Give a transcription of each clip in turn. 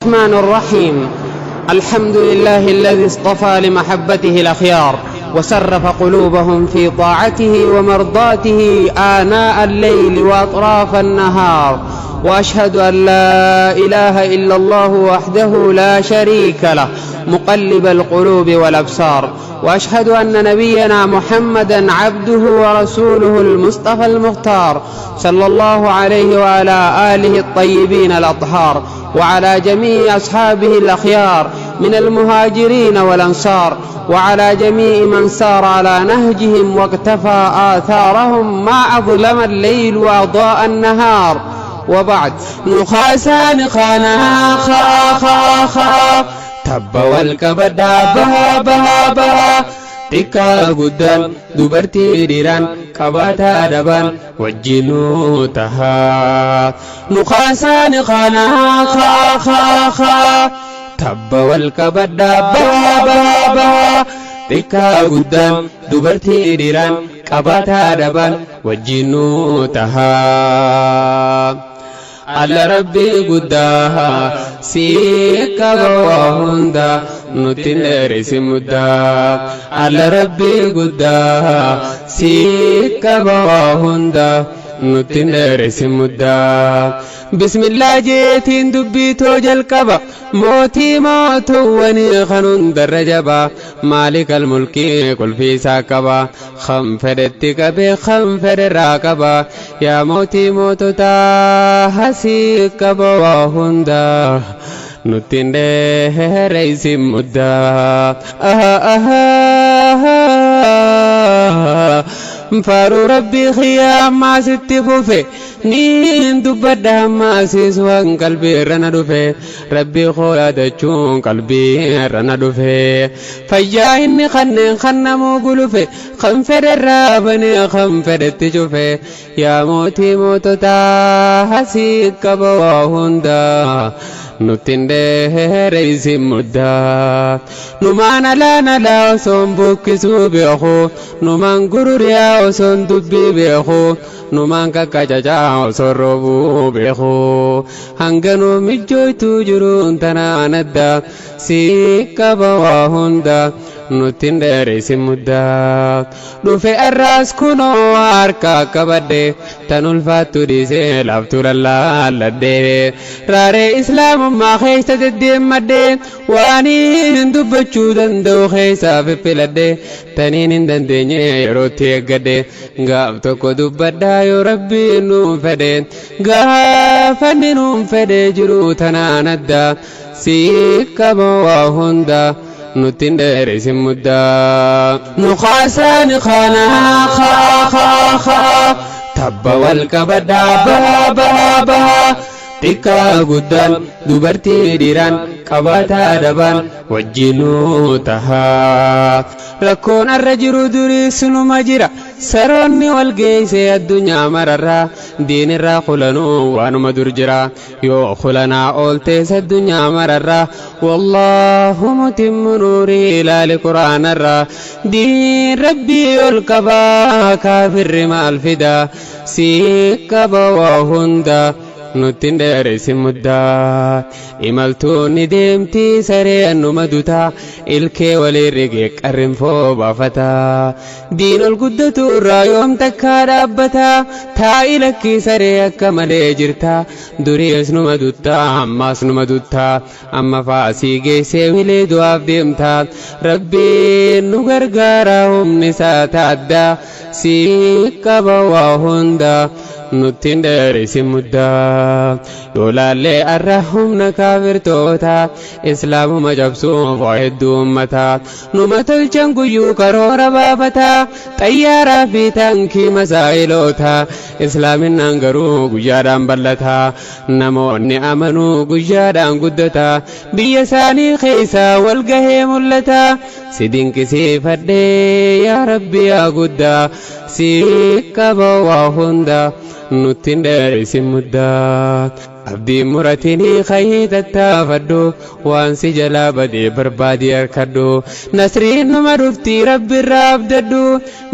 الرحمن الرحيم. الحمد لله الذي اصطفى لمحبته الأخيار وسرف قلوبهم في طاعته ومرضاته آناء الليل وأطراف النهار، وأشهد أن لا إله إلا الله وحده لا شريك له مقلب القلوب والأبصار، وأشهد أن نبينا محمدا عبده ورسوله المصطفى المختار صلى الله عليه وعلى آله الطيبين الأطهار وعلى جميع أصحابه الأخيار من المهاجرين والأنصار وعلى جميع من سار على نهجهم واقتفى آثارهم ما أظلم الليل وأضاء النهار. وبعد، نخاسان خانا خا خا خا tabba wal qabadhaa bahaa bahaa bahaa xiqqaa guddaan dubartii dhiiraan qabaataa dhabaan wajjinuu tahaa nukaasaan kanaa kaa kaa kaa tabba wal qabadhaa bahaa bahaa bahaa xiqqaa guddaan dubartii dhiiraan qabaataa dhabaan wajjinuu tahaa. Alla Rabbii guddaa sii qaba waa hunda nutti dheerisi muddaa. Alla Rabbii guddaa sii qaba waa hunda nutti dheerisi muddaa. Bismillaa jeetiin dubbii too jalqaba. Mootii mootuwwanii kan hundarra jabaa maalikal mulkii qulfii isaa qaba kan fedhetti qabee kan fedherraa qaba yaa mootii moototaa hasii qaba waa hunda nutti hin dheereysin muddaa. Faaruu rabbii kiyyaa ammaa sitti fufe niin dubbadha ammaasiis waan qalbii irra na dhufe rabbii koo yaadachuun qalbii irra na dhufe fayyaa inni kanneen kan namuu gulufe kan fedhe irraa banee kan fedhetti cufe yaa mootii moototaa hasii qaba waa hundaa nutti hin dheereysin muddaa numaan alaan alaa osoon bukkisuu beeku numaan gururiyaa osoon dubbii beeku numaan qaqqacacaa osoo roobuu beeku hanganuu mijjooytuu jiruun tanaan adda sii qaba waa hunda nutti hin dheereysin muddaa dhufe arraas kunoo harka qabadhe tan ulfaattu dhiisee laaftuu lallaalladhe raaree islaamummaa keessa deddeemmadhe waaniin dubbachuu danda'u keessaa fiffiladhe taniin hin dandeenye yerootti eeggadhe gaaf tokko dubbadhaa yoo rabbiin nuun fedhe gaafanni nuun fedhe jiruu tanaan adda sii qaba waa hunda nutti hin dheereysin muddaa. Nukaasaan kanaa kaa kaa kaa tabba wal qabadhaa bahaa bahaa bahaa xiqqaa guddaan dubartii dhiiraan qabaataa dhabaan wajjinuu tahaa. Rakkoon arra jiru durii sunuma jira saroonni wal geeyse addunyaa mararraa diinirraa kulanuu waanuma dur jira yoo kulanaa ooltees addunyaa mararraa wallaahu mutimmu nuurii ilaali quraanarraa diin rabbii ol qabaa kaafirri maal fida sii qaba waa hunda nutti hin dheereysin muddaa. Imaltuun ni deemti sareen numa duta ilkee waliin rigee qarrinfoo baafata. Diin ol guddatu irraa yoom takkaa dhaabbata taa'i lakkii saree akka malee jirta duriis numa dutta ammaas numa dutta amma faasii geessee wilee du'aaf deemta rabbiin nu gargaara humni isaa taadda sii qaba waa hunda nutti hin dheereysin muddaa. Yoo laallee arra humna kaafirtoota islaamuma cabsuuf waa hedduu ummata numa tolchan guyyuu karoora baafata xayyaaraa fi taankii masaa'iloota islaaminaan garuu guyyaadhaan bal'ata namoonni amanuu guyyaadhaan guddata biyya isaanii keessaa wal gahee mul'ata si dinqisiifadhe yaa rabbi yaa guddaa si qaba waa hunda nutti hin dheereysin muddaa. Abdii muratinii kayii tattaafadhu, waan si jalaa badee barbaadii harkadhu. Nasriin numa dhuftii rabbi irraa abdadhu.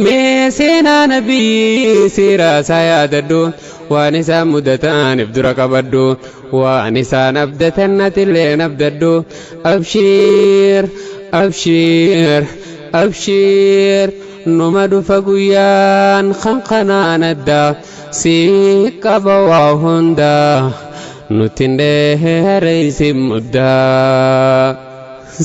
Mee seenaa nabiyyi seeraa isaa yaadadhu. Waan isaan mudataniif dura qabadhu. Waan isaan abdatan atilleen abdadhu. Abshiir, abshiir, abshiir. Numa dhufa guyyaan kan kanaan addaa. Si qaba waa hundaa. Nutti hin dheereysin muddaa.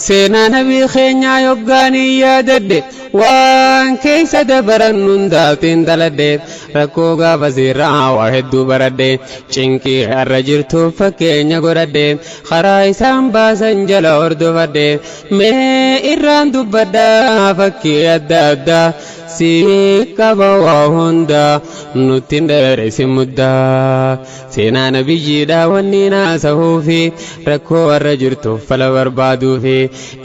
Seenaa nabii keenyaa yoggaanii yaadadhe, waan keessa dabaran hundaatiin daladhe, rakkoo gaafa seeraa waa hedduu baradhe, cinqii har'a jirtuuf fakkeenya godhadhe, karaa isaan baasan jala hordofadhe. Mee irraan dubbadhaa fakkii adda addaa. Si qaba waa hundaa. Nutti hin dheereysin muddaa. Seenaa nabiyyiidha wanni naasahuufi, rakkoo warra jirtuuf fala barbaaduufi,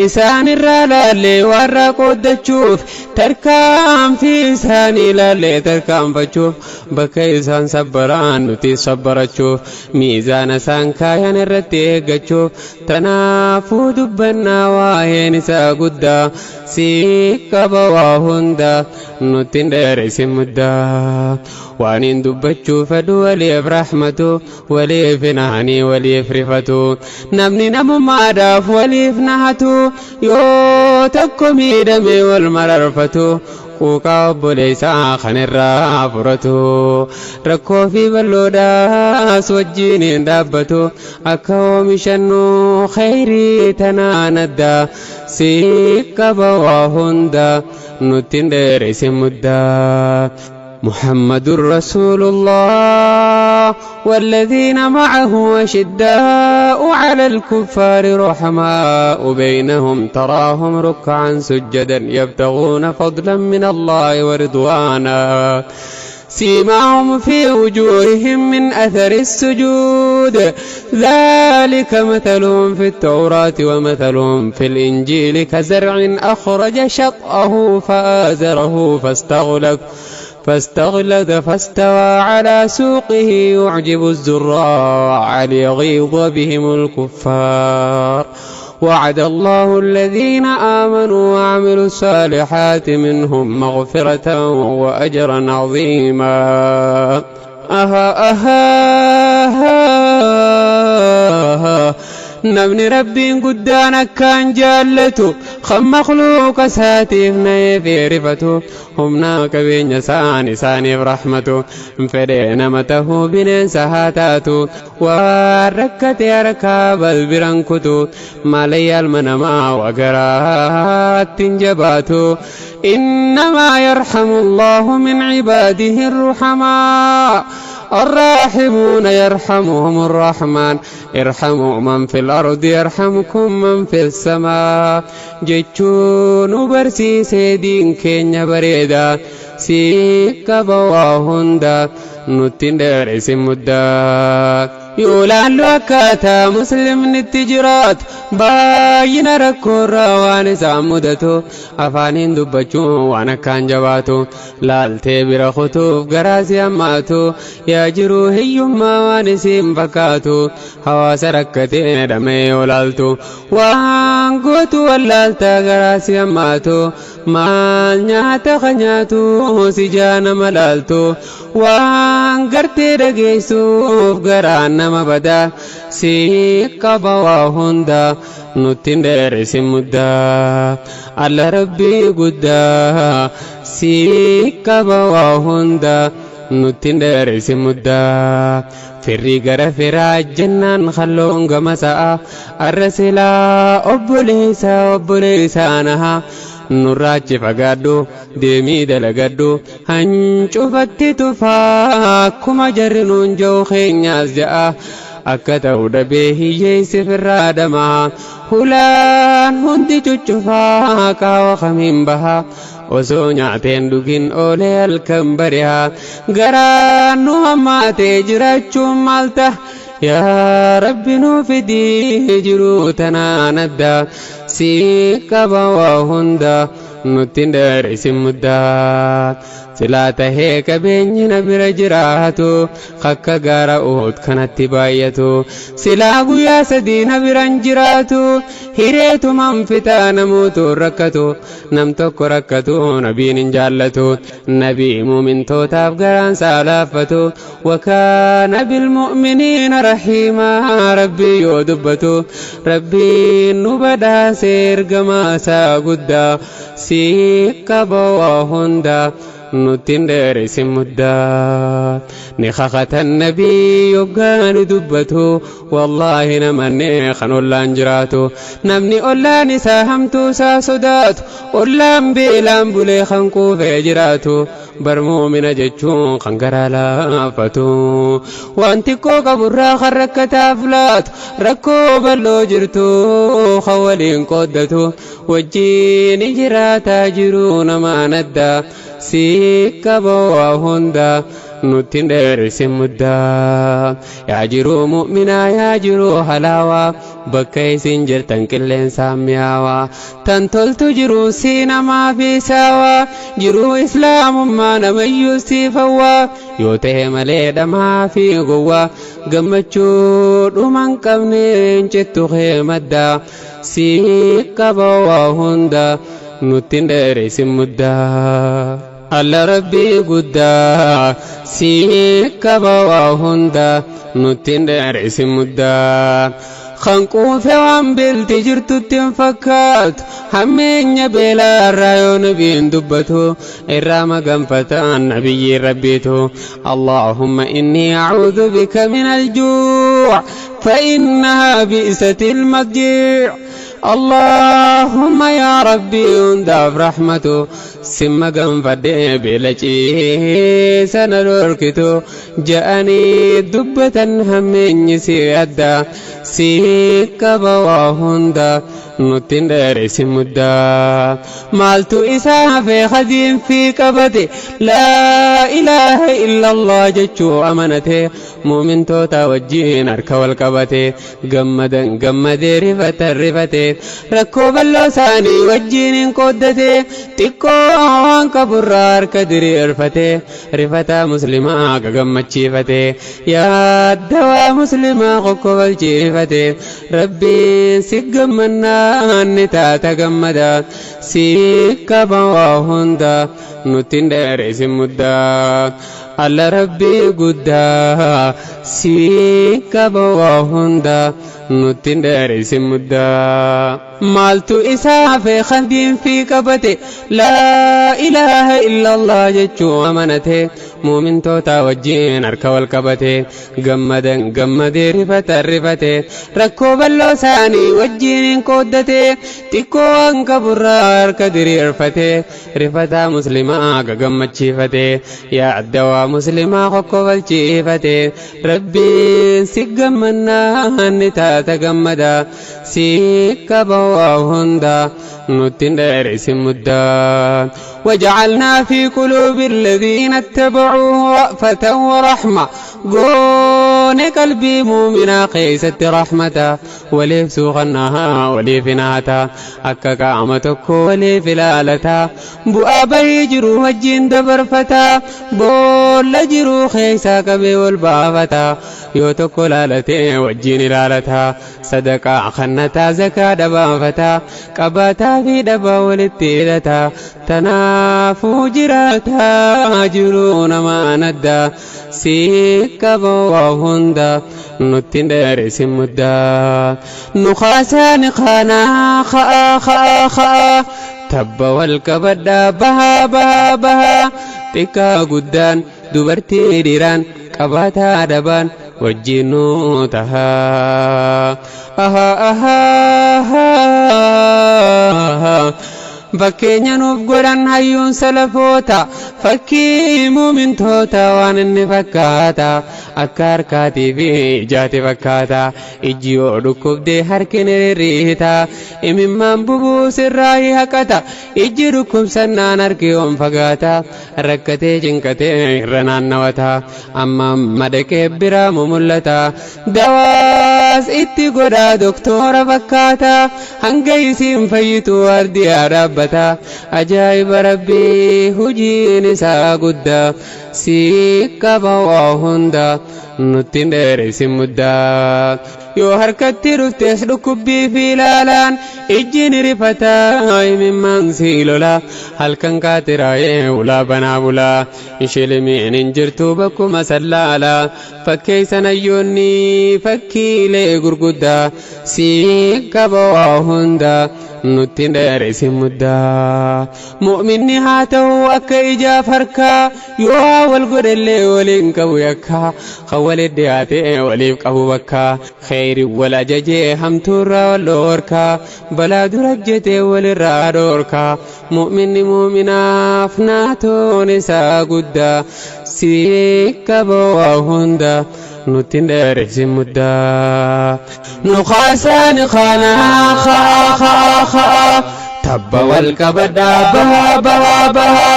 isaan irraa laallee warra qooddachuuf, tarkaanfii isaanii laallee tarkaanfachuuf, bakka isaan sabbaraan nuti sabbarachuuf, miizaana isaan kaayan irratti eeggachuuf. Tanaafuu dubbannaa waa'een isaa guddaa. Si qaba waa hundaa. Nutti hin dheereysin muddaa. Waan hin dubbachuu fedhu, waliif rahmatu, waliif naanii, waliif rifatu, namni namummaadhaaf waliif nahatu, yoo tokko miidhame wal mararfatu, quuqaa obboleessaa kan irraa furatu, rakkoo fi bal'oodhaas wajjin hin dhaabbatu, akka oomishannu khayrii tanaan addaa. Si qaba waa hundaa. Nutti hin dheereysin muddaa. محمد رسول الله والذين معه أشداء على الكفار رحماء بينهم، تراهم ركعا سجدا يبتغون فضلا من الله ورضوانا، سيماهم في وجوههم من أثر السجود، ذلك مثلهم في التوراة، ومثلهم في الإنجيل كزرع أخرج شطأه فآزره فاستغلظ فاستوى على سوقه، يعجب الزراع ليغيظ بهم الكفار، وعد الله الذين آمنوا وعملوا الصالحات منهم مغفرة وأجرا عظيما. أها أها أها. Namni rabbiin guddaan akkaan jaallatu, kan makluuqa isaatiif na'ee rifatu, humna qabeenya isaan isaaniif rahmatu, fedhee nama tahuu bineensa haa taatu, waan rakkate harkaa balbiran kutu, malayyaa ilma namaa wagaraatti hin jabaatu. إنما يرحم الله من عباده الرحماء، الراحمون يرحمهم الرحمن، ارحموا من في الأرض يرحمكم من في السماء jechuun barsiisee diin keenya bareeda. Si qaba waa hunda. Nutti hin dheereysin muddaa. Yoo laallu akkaataa muslimni itti jiraatu, baay'ina rakkoorraa waan isaan mudatu afaaniin dubbachuun waan akkaan jabaatu, laaltee bira kutuuf garaa si hammaatu. Yaa jiruu hiyyummaa waan isiin fakkaatu, hawaasa rakkatee dhamee yoo laaltu, waan gootu wallaaltaa garaa si hammaatu. Maal nyaata ka nyaatu si jaa nama laaltu, waan gartee dhageessuuf garaan nama badaa. Si qaba waa hunda. Nutti hin dheereysin muddaa. Alla rabbii guddaa, si qaba waa hunda. Nutti hin dheereysin muddaa. Firri gara firaa jennaan kalloon gama sa'a arra silaa obboleessa obboleessaa naha. Nurraachi fagaadhu, deemii dalagadhu, hancufatti tufaa akkuma jarri nuun jiru keenyaas ja'a. Akka ta'u dhabee hiyyeessi firraa dhamaa, hulaan hundi cuccufaa, qaawa kamiin baha? Osoo nyaateen dhugin oolee halkan bari'a, garaan nu hammaatee jiraachuun maal ta'a? Yaa rabbi nuu fidii jiruu tanaan adda. Si qaba waa hunda. Nutti hin dheeressin muddaa. Silaa tahee qabeenyi na bira jiraatu akka gaara Uhud kanatti baay'atu. Silaa guyyaa sadii na biran jiraatu hireetuman fixaa namuutu rakkatu. Nam tokko rakkatu nabiin hin jaallatu. Nabii muumintootaaf garaan saalaaffatu. Wakaana bilmu'miniina rahiimaa rabbii yoo dubbatu. Rabbiin nu badhaase ergamaa isaa guddaa sii qaba waa hunda. Nutti hin dheeressin muddaa. Ni kakatan nabii yoggaan dubbatu wallaahi namanne kan ollaan jiraatu. Namni ollaan isaa hamtuu isaa sodaatu ollaan beelaan bulee kan quufee jiraatu. Bar muumina jechuun kan garaa laafatu. Waan xiqqoo qaburraa kan rakkataaf laatu rakkoo bal'oo jirtu kan waliin qooddatu. Wajjin jiraataa jiru namaan adda. Sii qaba waa hunda nutti hin dheeressin muddaa. Yaa jiruu mu'minaa yaa jiruu halaawaa bakka isin jirtan qilleensaan mi'aawaa. Tan toltu jiruu sii namaa fi saawaa jiruu islaamummaa namayyuu siif hawwaa. Yoo ta'e malee dhamaa fi gowwaa gammachuu dhuma hin qabneen cittu kee maddaa. Sii qaba waa hunda nutti hin dheeressin muddaa. Alla rabbii guddaa sii qaba waa hunda nutti hin dheeressin muddaa. Kan quufe waan beelti jirtutti hin fakkaatu hammeenya beelaa irraa yoo nabiin dubbatu irraa maganfataan nabiyyiin rabbiitu. Allaahumma innii a'uudhu bika min aljuuc فإنها بئست المضجيع. اللهم يا ربي hundaaf rahmatu simma ganfadhee beela ciisa na dhorkitu ja'anii dubbatan hammeenyi si adda sii qaba waa hunda nutti hin dheeressin muddaa. Maaltu isaa hafee hadiin fi qabate laa ilaaha illallah jechuu amanate muumintoota wajjiin harka wal qabate gammadan gammadee rifatan rifate rakkoo bal'oo isaanii wajjiin hin qooddate xiqqoo waan qaburraa harka diriirfate rifataa muslimaa gagammachiifate yaaddawaa muslimaa kokkobalchiifate rabbiin si gammannaa ni taata gammada si qaba waa hunda nutti hin dheeressin muddaa. Alla rabbii guddaa si qaba waa hunda nutti hin dheeressin muddaa. Maaltu isaa hafee khadiin fi qabate laa ilaaha illallah jechuu amanate muumintoota wajjiin harka wal qabate gammadan gammadee rifatan rifate rakkoo bal'oo isaanii wajjiin hin qooddate xiqqoo waan qaburraa harka diriirfate rifataa muslimaa gagammachiifate yaaddawaa muslimaa kokkobalchiifate rabbiin si gammannaa ni taata gammada si qaba waa hunda nutti hin dheeressin muddaa. وجعلنا في قلوب الذين اتبعوه رأفة ورحمة قون قلبي مؤمنا قيست رحمة وليف سوغناها وليف ناتا أكا قامتك وليف لالتا بؤا بيجرو وجين دبرفتا بول جرو خيسا كبي والبافتا يوتك لالتي وجين لالتا صدقا خنتا زكا دبافتا قباتا في دبا ولتيلتا تنافو جراتا jiruu namaan adda si qaba waa hunda nutti hin dheeressin muddaa. Nu kaasaa ni kaanaa ka'aa ka'aa ka'aa tabba wal qabadhaa bahaa bahaa bahaa xiqqaa guddaan dubartii dhiiraan qabaataa dhabaan wajjin nu tahaa. Ahaa ahaa. Fakkeenya nuuf godhan hayyuun salafoota fakkii muumintoota waan inni fakkaata akka harkaatii fi ijaati fakkaata ijji yoo dhukkubdee harki ni rirriita imimmaan bubuus irraa haqata ijji dhukkubsannaan harki yoon fagaata rakkatee cinqatee irra naannawata amma madaqee biraa mumullata dawaa Ammaas itti godhaa doktora fakkaata hanga isiin fayyitu waardiyaa dhaabbata. Ajaa'iba Rabbii, hujiin isaa guddaa, si qaba waa hunda, nutti hin dheeressin muddaa. Yoo harkatti dhuftes dhukkubbii fi ilaalaan ijji ni rifata, imimmaan si lola. Halkan kaatiraayee ulaa banaa bulaa, ishilimiin hin jirtu bakkuma sallaala. Fakkeessan hayyoonni fakkiilee gurguddaa, si qaba waa hunda, nutti hin dheeressin muddaa. Mu'minni haa ta'u akka ijaaf harkaa, yoo wal godhellee waliin qabu yakkaa, kan walit dhiyaatee waliif qabu bakkaa, kheyri wal ajajee hamtuurraa wal dhoorkaa, balaa dura jetee walirraa dhoorkaa. Mu'minni mu'minaaf naatoon isaa guddaa, si qaba waa hunda, nutti hin dheeressin muddaa. Nu kaasaan kanaa kaa kaa kaa, tabba wal qabadhaa bahaa bahaa bahaa,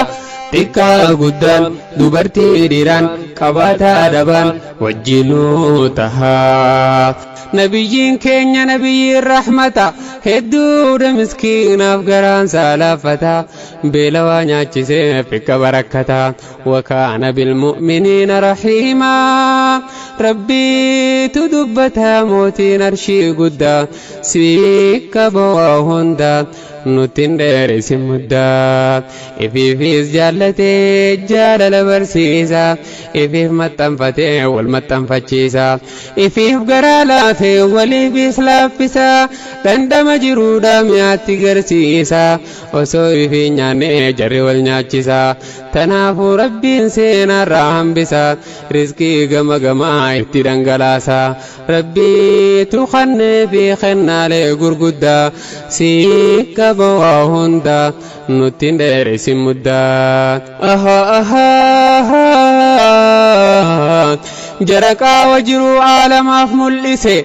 xiqqaa guddaan, dubartii dhiiraan, qabaataa dhabaan wajjinuu tahaa. Nabiyyiin keenya nabiyyiin rahmata, hedduudha miskiinaaf garaan saalaaffata, beelawaa nyaachisee fikka barakkata. Wakaana bilmu'miniina rahiimaa, Rabbiitu dubbata, mootiin arshii guddaa, si qaba waa hunda, nutti hin dheeressin muddaa. Ifiifis jaallatee jaalala barsiisa, ifiif maxxanfatee wal maxxanfachiisa, ifiif garaa laafee waliifis laaffisa, dhandhama jiruudha mi'aatti garsiisa, osoo ifii nyaannee jarri wal nyaachisa. Tanaafuu Rabbiin seenarraa hambisa, rizqii gama gamaa itti dhangalaasa. Rabbiitu kannee fi kennaalee gurguddaa, si qaba waa hunda, nutti hin dheeressin muddaa. Aha aha, jara qaawa jiruu aalamaaf mul'ise,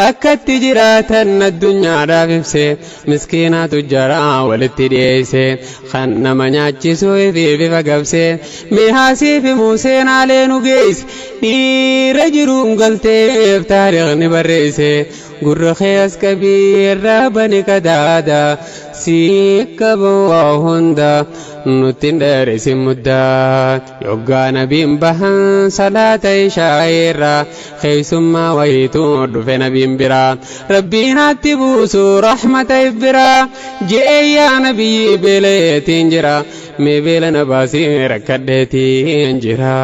akkatti jiraatan addunyaadhaaf ibse, miskiinaatu jaraa walitti dhiyeesse, kan nama nyaachisu fi bifa gabse. Mihaasii fi Museenaalee nu geesse, dhiira jiruun galteef taarikhni barreesse. Gurra kee as qabii irraa bani qadaada, si qaba waa hunda, nutti hin dheeressin muddaa. Yoggaa nabiin bahan salaata ishaa irraa, keessummaa wayiitu dhufe nabiin biraa. Rabbiin haatti buusu rahmata if biraa, je'ee yaa nabiyyi, beeleetiin jira, mee beela na baasii, rakkadheetiin jira,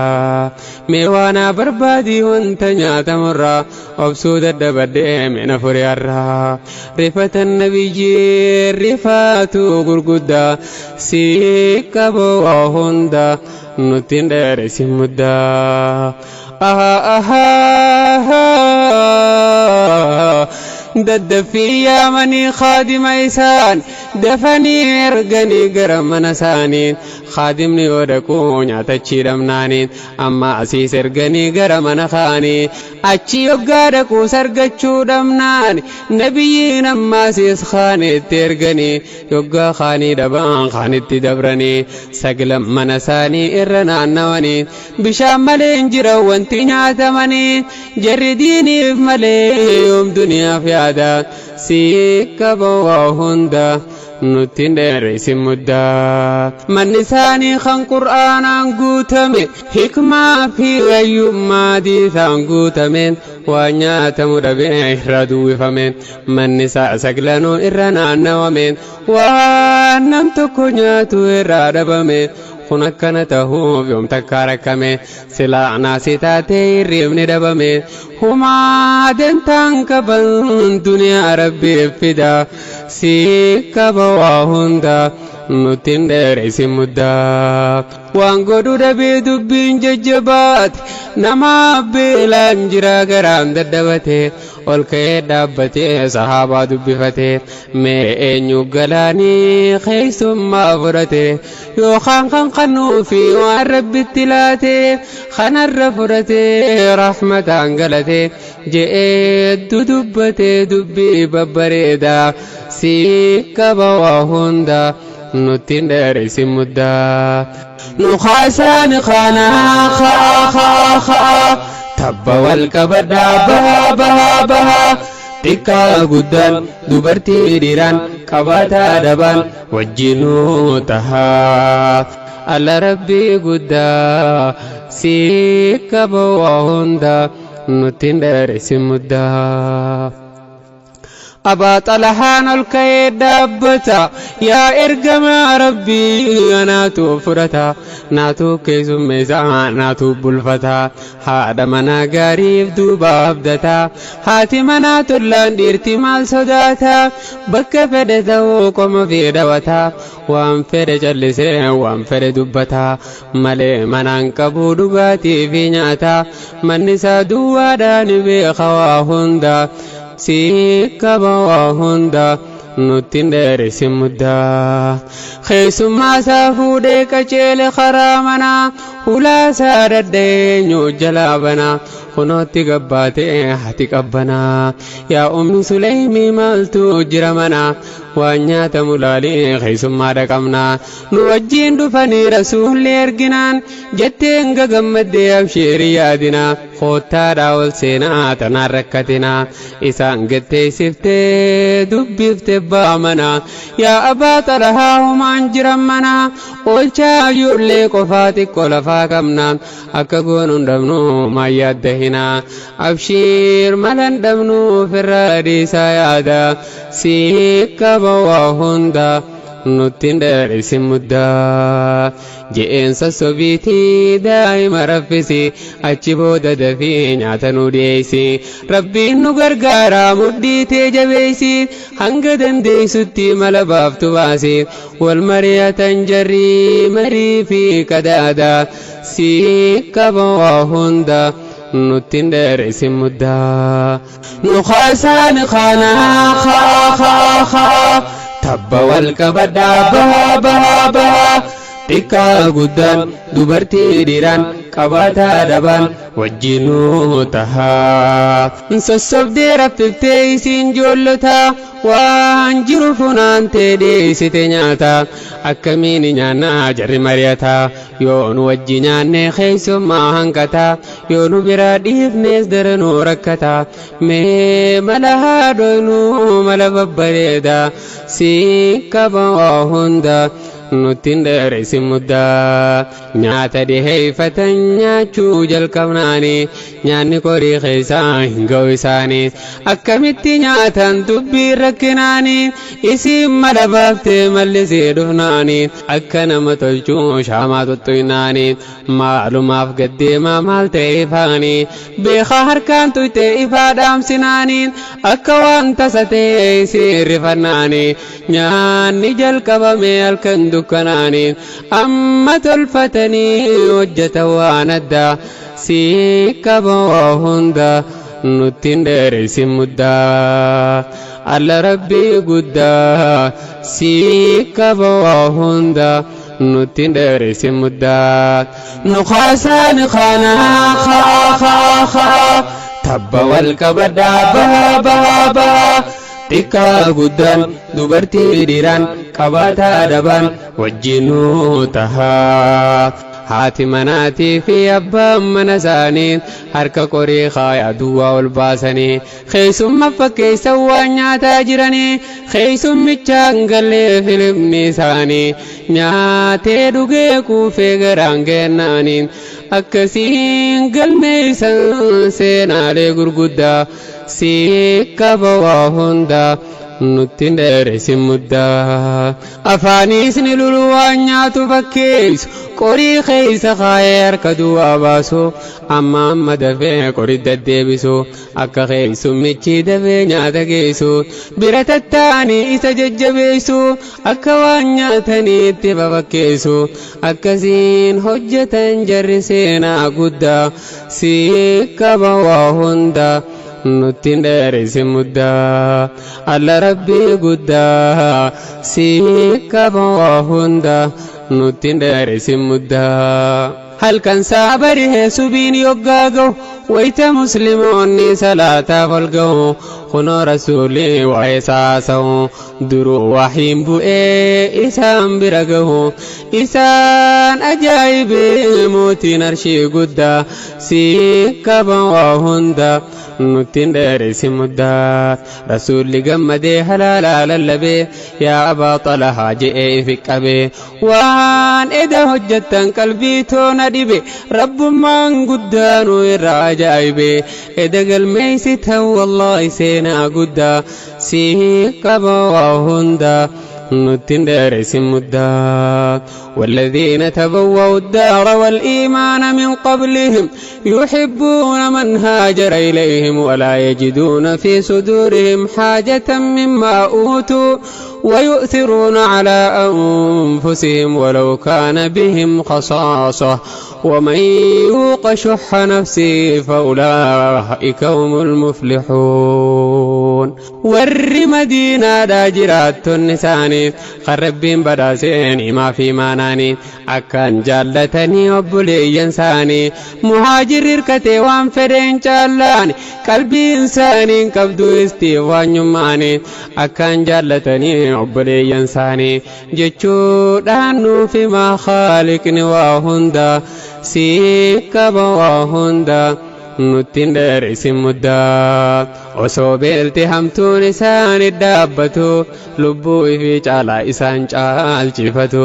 mee waanaa barbaadii wanta nyaatamurraa, obsuu dadhabadhee mina furiyaarraa. Rifatan nabiyyi rifaatu gurguddaa, si qaba waa hunda, nutti hin dheeressin muddaa. Aha aha, daddaffii yaamanii kaadima isaan, dafanii erganii gara mana isaanii. Kaadimni yoo dhaquu nyaatachii dhabnaanii, amma asiis erganii gara mana kaanii. Achi yoggaa dhaquus argachuu dhabnaan, nabiyyiin ammaasiis kaanitti erganii. Yoggaa kaanii dhaban kaanitti dabranii, saglan mana isaanii irra naannawanii, bishaan malee hin jiran wanti nyaatamanii. Jarri diiniif malee yoom duniyaaf yaada? Si qaba waa hunda, nutti hin dheeressin muddaa. Manni isaanii kan Qur'aanaan guutame, hikmaa fi hayyummaa diisaan guutame, waa nyaatamu dhabee irra duwwifame. Manni isaa saglanuu irra naannawame, waan nam tokko nyaatu irraa dhabame. Kun akkana tahuuf yoom takkaa rakkame? Silaa naasii taatee hirribni dhabame. Humaa dantaan qaban duniyaa Rabbiif fida, si qaba waa hunda, nutti hin dheeressin muddaa. Waan godhu dhabee dubbiin jajjabaate, nama beelaan jira garaan daddabate, ol ka'ee dhaabbatee sahaabaa dubbifate. Mee eenyu galaanii keessummaa fudhate, yookaan kan kannuu fi waan Rabbitti laate kanarra fudhate rahmataan galate je'ee dudubbate dubbii babbareedaa. Si qaba waa hunda, nutti hin dheeressin muddaa. Nu kaasaan kanaa kaa kaa kaa, Tabba wal qabadhaa bahaa bahaa bahaa xiqqaa guddaan dubartii dhiiraan qabaataa dhabaan wajjinuu tahaa. Alla rabbii guddaa si qaba waa hunda nutti hin dheeressin muddaa. Abaa Xalahaan ol ka'ee dhaabbata yaa ergamaa rabbii anaatu fudhata naatu keessummeessa naatu bulfata haadha manaa gaariif duuba abdata haati manaa tollaan dhiirti maal sodaata bakka fedhe ta'uu qoma fi dhawata waan fedhe callisee waan fedhe dubbata malee manaan qabu dhugaatii fi nyaata manni isaa duwwaadhaan beeka waa hunda. Si qaba waa hunda nutti hin dheeressin muddaa. Keessummaa isaa fuudhee qajeele karaa manaa hulaa isaa daddeenyu jalaa banaa kunootti gabbaatee hati qabbanaa. Yaa ummi Suleymii maaltu jira manaa waan nyaatamu laalee keessummaa dhaqabnaa. Nu wajjin dhufanii rasuulli erginaan jetteen gagammaddee abshiirii yaadinaa. Koottaadhaa ol seenaa tanaan rakkatinaa isaan gatteessiftee dubbifte baamana yaa abbaa xalahaa homaan jiran mana oolchaa ijoollee qofaa xiqqoo lafaa qabna akka goonu hin dhabnu maal yaadda hinaa abshiir mala hin dhabnu ofirraa dhiisaa yaada sii qaba waa hunda nutti hin dheeressin muddaa. Je'een sossobiitii daa'ima raffisi achi booda dafii nyaata nu dhiyeessi rabbiin nu gargaaraa mudhii tee jabeessi hanga dandeessutti mala baaftu baasi wal mari'atan jarri marii fi qadaada si qaba waa hunda nutti hin dheeressin muddaa. Nu kaasaan kaanaa kaa kaa kaa tabba wal qabadhaa bahaa bahaa bahaa xiqqaa guddaan dubartii dhiiraan qabaataa dhabaan wajjinuu tahaa. Sossobdee raffiftee isiin ijoollota waan jiru funaantee dhiyeessite nyaata akkamiin nyaannaa jarri mari'ata yoo nu wajji nyaanne keessummaa hanqata yoo nu biraa dhiifnes daranuu rakkata mee mala haadhoynuu mala babbareeda si qaba waa hunda nutti hin dheeressin muddaa. Nyaata dhiheeffatan nyaachuu jalqabnaani nyaanni qorii keessaa hin ga'u isaanii akkamitti nyaatan dubbii rakkinaani isiin mala baaftee mallisee dhufnaani akka nama tolchuu shaamaa tuttuqnaani maalumaaf gaddeemaa maal ta'e ifaani beekaa harkaan tuyte ifaa dhaamsinaani akka waan tasa ta'e isiin rifannaani nyaanni jalqabame halkan dukkanaani amma tolfatanii hojjetan waan addaa si qaba waa hunda nutti hin dheeressin muddaa. Alla rabbii guddaa si qaba waa hunda nutti hin dheeressin muddaa. Nu kaasaan kaanaa kaa kaa kaa tabba wal qabadhaa bahaa bahaa bahaa xiqqaa guddaan dubartii dhiiraan qabaataa dhabaan wajjinuu tahaa. Haati manaatii fi abbaan mana isaanii harka qorii kaayaa duwwaa ol baasanii keessumma fakkeessan waan nyaataa jiranii keessummichaan gallee filimni isaanii nyaatee dhugee kuufee garaan kennaanii akkasiin galmeessan seenaalee gurguddaa si qaba waa hunda nutti hin dheeressin muddaa. Afaaniis ni lulu waan nyaatu fakkeessu qorii keessa kaayee harka duwwaa baasu amma amma dafee qorii deddeebisu akka keessummichi dafee nyaata geessu bira tattaanii isa jajjabeessu akka waan nyaataniitti fafakkeessu akkasiin hojjetan jarri seenaa guddaa si qaba waa hunda nutti hin dheeressin muddaa. Alla rabbii guddaa si qaba waa hunda nutti hin dheeressin muddaa. Halkan saa barihee subiin yoggaa ga'u wayita musliimoonni salaataaf ol ga'u Kunoo rasuulli waa'ee isaa haasa'u duruu wahiin bu'ee isaan bira gahu isaan ajaa'ibee mootiin arshii guddaa si qaba waa hunda nutti hin dheeressin muddaa. Rasuulli gammadee halaalaa lallabee yaa abaa xalahaa je'ee ifi qabee waan eda hojjettan qalbii toona dhibe rabbummaan guddaanuu irraa ajaa'ibe eda galmeeysitan wallaahi seenaa guddaa si qaba waa hunda nutti hin dheeressin muddaa. والذين تبوأوا الدار والإيمان من قبلهم يحبون من هاجر إليهم ولا يجدون في صدورهم حاجة مما أوتوا ويؤثرون على أنفسهم ولو كان بهم خصاصة ومن يوق شح نفسه فأولئك هم المفلحون. ور مدينة داجرات النساني خربين بداسين ما في ماناني أكان جالتني وبلي ينساني مهاجر ركتي وان فرين جالاني قلبي إنساني قبدو استيوان يماني أكان جالتني وبلي ينساني جتشو في ما خالقني وهندا سيكب وهندا nutti hin dheeressin muddaa. Osoo beelti hamtuun isaan dhaabbatu lubbuu ifii caalaa isaan caalchifatu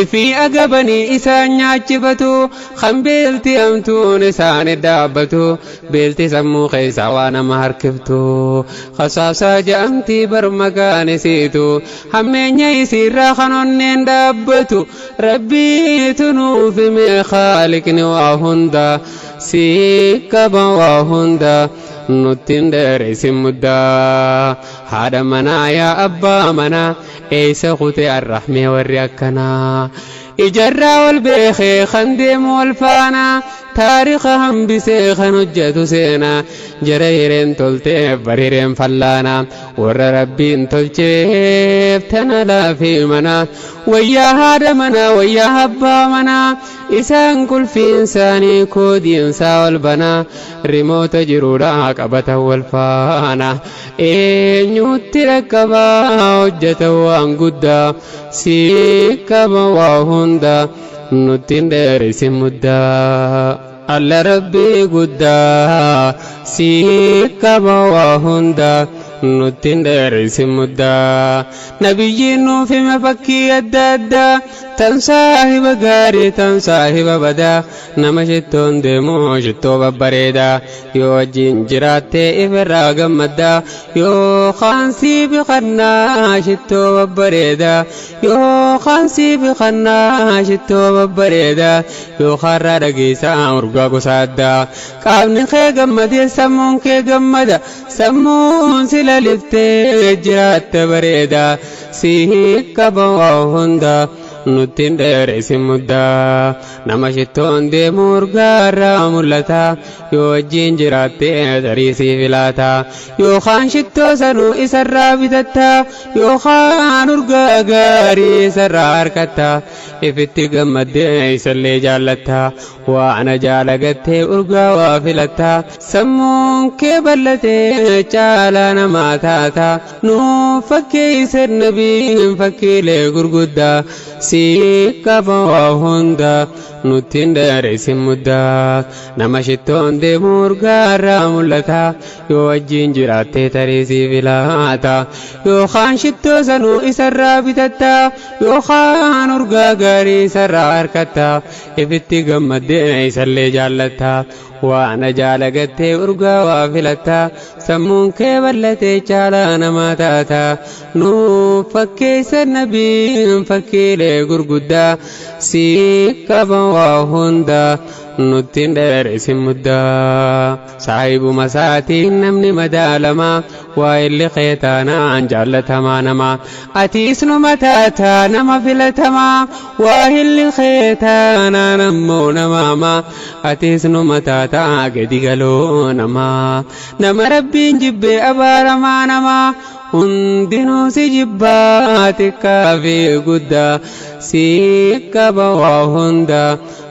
ifii agabanii isaan nyaachifatu kan beelti hamtuun isaan dhaabbatu beelti sammuu keessaa waa nama harkiftu khasaasaa ja'amtii barmakaan isiitu hammeenya isiirraa kan onneen dhaabbatu rabbiitu nuuf hime khaaliqni waa hunda si qaba waa hunda nutti hin dheeressin muddaa. Haadha manaa yaa abbaa manaa eeysa kutee arrahmee warri akkanaa ijarraa wal beekee kan deemu wal faanaa taariika hambisee kan hojjetu seenaa jara hireen tolteef bar hireen fallaanaa warra rabbiin tolcheef tana laafii manaa wayyaa haadha manaa wayyaa abbaa manaa isaan qulfiin isaanii koodiinsaa wal banaa rimoota jiruudhaa qabatan wal faana eenyutti dhaqqabaa hojjetan waan guddaa si qaba waa hunda nutti hin dheeressin muddaa. Alla rabbii guddaa si qaba waa hunda nutti hin dheeressin muddaa. Nabiyyiin nuuf hime fakkii adda addaa tan saahiba gaarii tan saahiba badaa nama shittoon deemu shittoo babbareedaa yoo wajjin jiraattee ifirraa gammaddaa yoo kaansii biqannaa shittoo babbareedaa yoo kaansii biqannaa shittoo babbareedaa yoo kaarraa dhageessaa urgaa gosa addaa qaamni kee gammadee sammuun kee gammada sammuun si laliftee jiraatte bareedaa si qaba waa hunda nutti hin dheeressin muddaa. Nama shittoon deemu urgaarraa mul'ata yoo wajjin jiraattee tarii si filata yookaan shittoo sanuu isarraa bitatta yookaan urgaa gaarii isarraa harkatta ifitti gammaddee isallee jaallatta waan jaalagattee urgaa waa filatta sammuun kee bal'atee caalaa namaa taata nuuf fakkeessan nabiin fakkiilee gurguddaa si qaba waa hunda nutti hin dheeressin muddaa. Nama shittoon deemu urgaarraa mul'ata yoo wajjin jiraattee tarii si filata yookaan shittoo sanuu isarraa bitatta yookaan urgaa gaarii isarraa harkatta ifitti gammaddee isallee jaallatta waan jaalagattee urgaa waa filatta sammuun kee bal'atee caalaa namaa taata nuuf fakkeessan nabiin fakkiilee gurguddaa si qaba waa hunda nutti hin dheeressin muddaa. Saahibuma isaatiin namni madaalamaa waa illi keetaanaan jaallatamaa namaa atiis numa taataa nama filatamaa waa illi keetaanaan ammoo namaamaa atiis numa taataa gadi galoo namaa nama rabbiin jibbee abaaramaa namaa hundinuu si jibbaa xiqqaa fi guddaa Si qaba waa hunda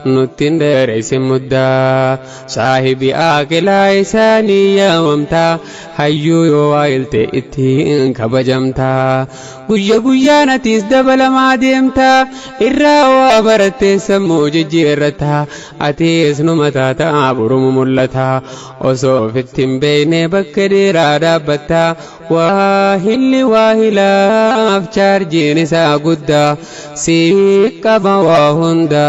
nutti hin dheeressin muddaa. Saahibi aaqilaa isaanii yaamamtaa hayyuu yoo waa ittiin kabajamtaa. Guyya guyyaan atis dabalamaa deemtaa irraa waa barattee sammuu jijjiirrataa atis numa taataa borumu mul'ataa osoo ofitti hin beekne bakka dheeraa dhaabbattaa waa hilli waa hilaaf chaarjiin isaa guddaa si qaba waa hunda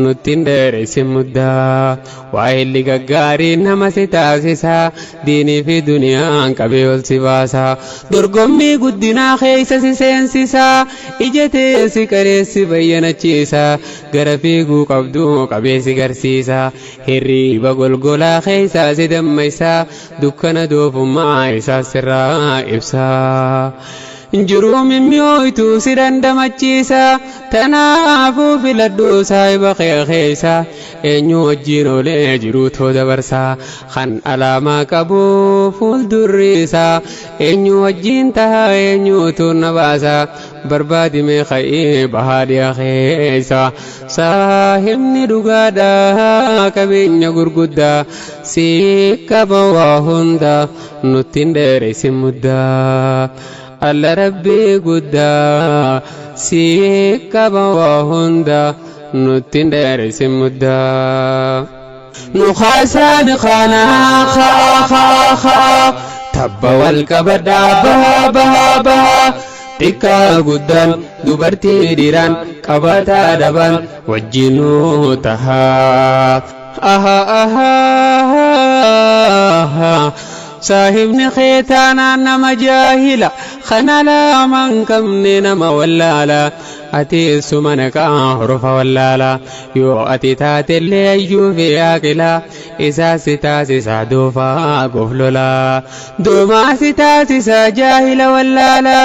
nutti hin dheeressin muddaa. Waa hilli gaggaarii nama si taasisaa diinii fi duniyaan qabee ol si baasaa dorgommii guddinaa keessa si seensisaa ija tee si qareessi bayyanachiisaa gara fiiguu qabdu qabee si garsiisaa hirriiba golgolaa keessaa si dammaysaa dukkana doofummaa isaa sirraa ibsaa. Jiruu mimmi'ooytu si dandamachiisa tanaafuu filadhu saahiba kee keessa eenyu wajjin oolee jiruu too dabarsaa kan alaamaa qabu fuuldurri isaa eenyu wajjin taha eenyutu na baasa barbaadime ka'ee bahaa dhiya keessa saahibni dhugaadhaa qabeenya gurguddaa si qaba waa hunda nutti hin dheeressin muddaa. Alla rabbii guddaa si qaba waa hunda nutti hin dheeressin muddaa. Nu kaasaan kanaa kaa kaa kaa tabba wal qabadhaa bahaa bahaa bahaa xiqqaa guddaan dubartii dhiiraan qabataa dhabaan wajjinuu tahaa. Aha aha saahibni keetaanaan nama jaahila kana laamaan qabne nama wallaala ati suma naqaa horofa wallaala yoo ati taatellee ayyuu fi aaqila isaa si taasisaa doofaa goflolaa doomaa si taasisaa jaahila wallaala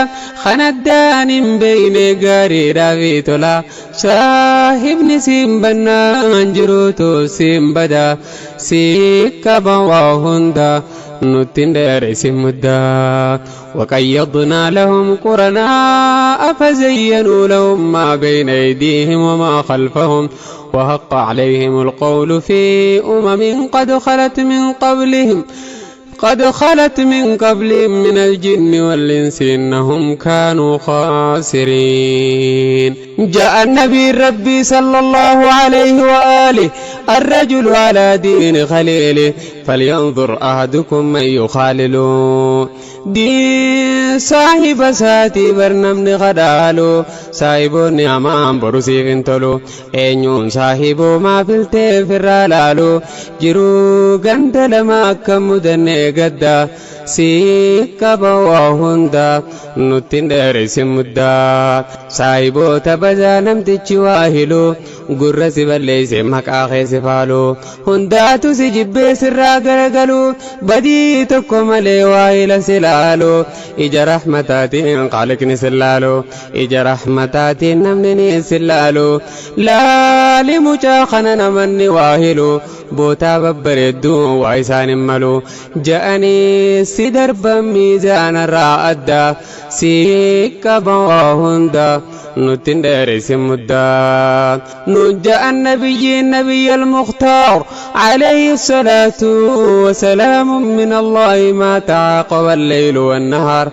kan addaan hin beeyne gaariidhaa fi tola saahibni siin bannaan jiruutu siin bada si qaba waa hunda nutti hin dheeressin muddaa. وقيضنا لهم قرناء فزينوا لهم ما بين أيديهم وما خلفهم وحق عليهم القول في أمم قد خلت من قبلهم من الجن والإنس إنهم كانوا خاسرين. جاء النبي ربي صلى الله عليه وآله الرجل على دين خليله فلينظر أحدكم من يخالل دين صاحب ساتي برنمني غدالو صاحبوني أمام بروسي فintolu eenyuun saahiboo maa filtee firraa laalu jiruu ganda lama akka mudannee gadda si qaba waa hunda nutti hin dheeressin muddaa. Saahiboota badaa namtichi waa hilu gurra si balleeyse maqaa kee si faalu hundaatu si jibbee sirraa garagalu badii tokko malee waa hila si laalu ija rahmataatiin qaaliqni si laalu ija rahmataatiin namni ni si laalu laali mucaa kana namanni waa hilu bootaa babbareedduu waa isaan hin malu ja'anii si darban miizaanarraa adda si qaba waa hunda nutti hin dheeressin muddaa. نجا النبي النبي المختار عليه الصلاة وسلام من الله ما تعاقب الليل والنهار.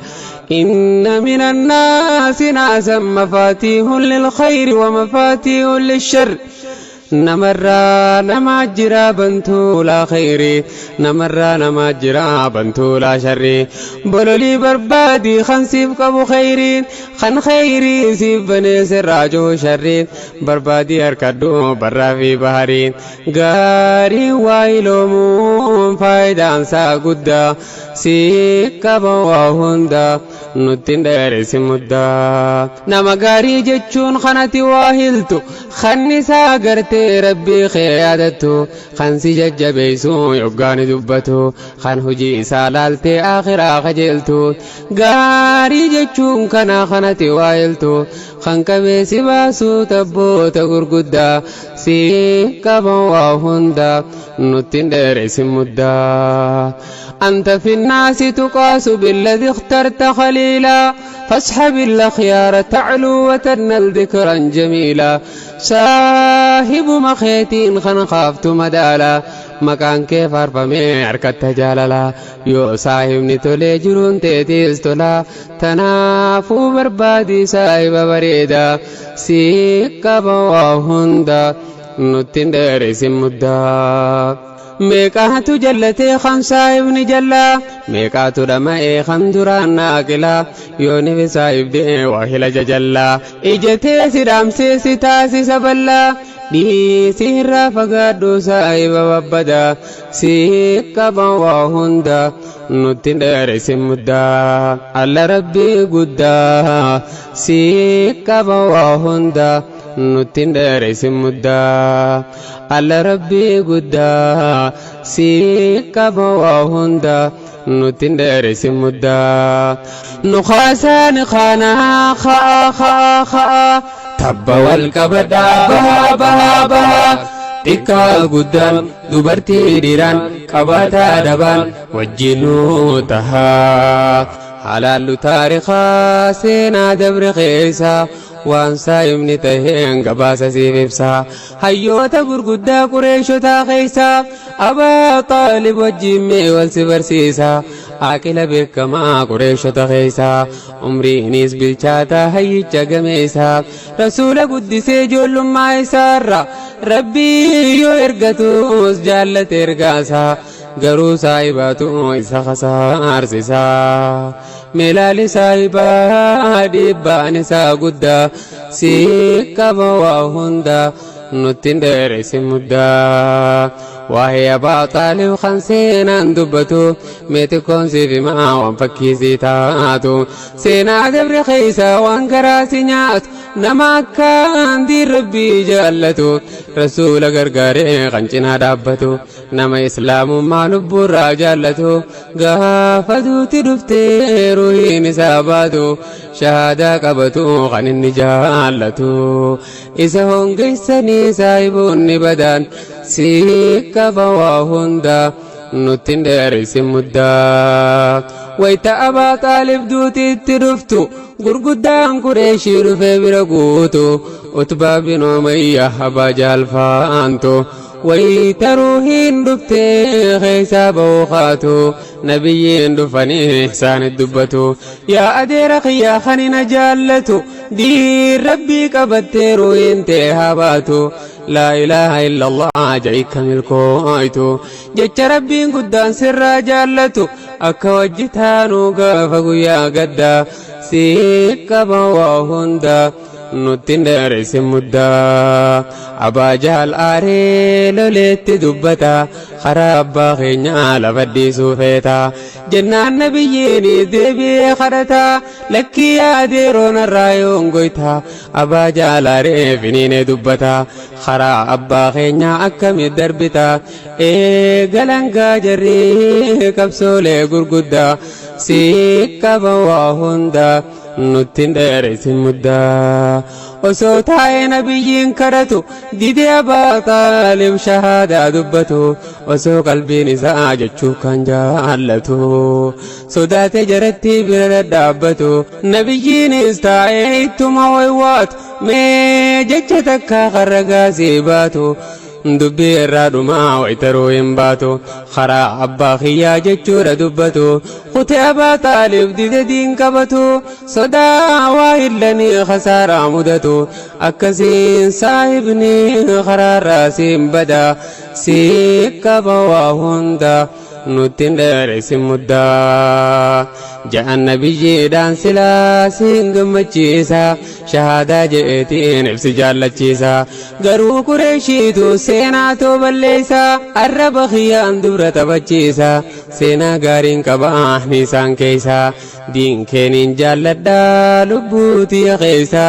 إن من الناس ناسا مفاتيح للخير ومفاتيح للشر. Namarraa nama jira bantuu laa khayrii namarraa nama jira bantuu laa sharrii bololii barbaadii kan siif qabu khayriin kan khayrii siif banee sirraa jiru sharriin barbaadii harkadhu barraa fi bahariin gaarii waa iloomuun faayidaan isaa guddaa si qaba waa hunda nutti hin dheeressin muddaa. Nama gaarii jechuun kanati waa hiltu kannisaa gartee rabbii kee yaadattu kan si jajjabeessu yoggaani dubbatu kan hojii isaa laaltee akhiraa kajeeltu gaarii jechuun kana kanati waa hiltu kan qabee si baasu tabboota gurguddaa si qaba waa hunda nutti hin dheeressin muddaa. أنت في الناس تقاس بالذي اخترت خليلا. فاسحب الأخيار تعلو وتنل ذكرا جميلا. saahibu makeetiin kan kaaftu madaala, maqaan kee faarfamee harkatta jaalala. Yoo saahibni tolee jiruun teetiis tola, tanaafuu barbaadii saahiba bareeda, si qaba waa hunda, nutti hin dheeressin muddaa. Meeqaatu jallatee kan saahibni jallaa, meeqaatu dhama'ee kan duraan naaqilaa, yoo nifi saahibdee waa hila jajallaa, ijatee si dhaamsee si taasisa bal'aa. Dhiisii irraa fagaadhu saahiba babbadaa, si qaba waa hunda, nutti hin dheeressin muddaa. Alla rabbii guddaa, si qaba waa hunda, nutti hin dheeressin muddaa. Alla rabbii guddaa, si qaba waa hunda, nutti hin dheeressin muddaa. Nu kaasaan kaanaa kaa kaa kaa, tabba wal qabadhaa bahaa bahaa bahaa, xiqqaa guddaan dubartii dhiiraan qabaataa dhabaan wajjinuu tahaa. Halaallu taarikaa seenaa dabre keessa waan saahibni taheen gabaasa siif ibsa. Hayyoota gurguddaa Qureeshotaa keessa Abaa Xaalib wajjin mee wal si barsiisa. Aqila beekamaa Qureeshota keessa, umriinis bilchaataa hayyicha gameessa, rasuula guddisee ijoollummaa isaarra. Rabbii yoo ergatus jaallate ergaasa, garuu saahibaatu isa kasaarsiisa. Meelaali saahibaa dhiibbaan isaa guddaa, si qaba waa hunda, nutti hin dheeressin muddaa. Waa'ee Abaa Xaalib kan seenaan dubbatu meetikkoon siif himaa waan fakkiisii taatu. Seenaa dabre keessa waan garaa si nyaatu, nama akkaan diin rabbii jaallatu, rasuula gargaaree kan cinaa dhaabbatu, nama islaamummaa lubbuurraa jaallatu. Gaafa duuti dhuftee ruhiin isaa baatu, shahaadaa qabatu kan inni jaallatu. Isa hongeessanii saahiboonni badaan, si qaba waa hunda, nutti hin dheeressin muddaa. Wayita Abaa Xaalib duutiitti dhuftu, gurguddaan Qureeshii dhufee bira guutu, Utbaa bin Umayya, Abaa Jaalfaantu. Wayita ruuhiin dhuftee keessaa ba'uu kaatu, nabiyyiin dhufanii isaanitti dubbatu: "Yaa adeera kiyyaa kan na jaallatu, diin rabbii qabattee ruuhiin tee haa baatu. Laa ilaaha illallah ja'i milkooytu, jecha rabbiin guddaan sirraa jaallatu, akka wajji taanuu gaafa guyyaa gaddaa. Si qaba waa hunda, nutti hin dheeressin muddaa." Abaa Jaal aaree loleetti dubbata: "Karaa abbaa keenyaa lafa dhiisuu feeta?" Jennaan nabiyyiin deebi'ee kadhata: "Lakkii yaadeeroon irraa yoon goyta." Abaa Jaal aaree finiinee dubbata: "Karaa abbaa keenyaa akkamit darbita?" Eegalangaa jarrii qabsoolee gurguddaa, si qaba waa hunda, nutti hin dheeressin muddaa. Osoo taa'ee nabiyyiin kadhatu, didee Abaa Xaalib shahaadaa dubbatu. Osoo qalbiin isaa jechuu kan jaallatu, sodaate jaratti bira dhadhaabbatu. Nabiyyiinis taa'ee ittuma waywaatu: "Mee jecha takka karra gaasii baatu." Dubbii irraa dhumaa waytaruu hin baatu, "Karaa abbaa kiyyaa" jechuudha dubbatu. Kutee Abaa Xaalib dide diin qabatu, sodaa waa hillanii khasaaraa mudatu. Akkasiin saahibni karaarraa siin bada, si qaba waa hunda, nutti hin dheeressin muddaa. Ja'an nabiyyiidhaan: "Silaa siin gammachiisa, shahaadaa je'eetiin ibsi jaallachiisa, garuu Qureeshiitu seenaa too balleessa, arraba kiyyaan dubra taphachiisa. Seenaa gaariin qabaa isaan keessa, diin keeniin jaalladhaa lubbuutiya keessa,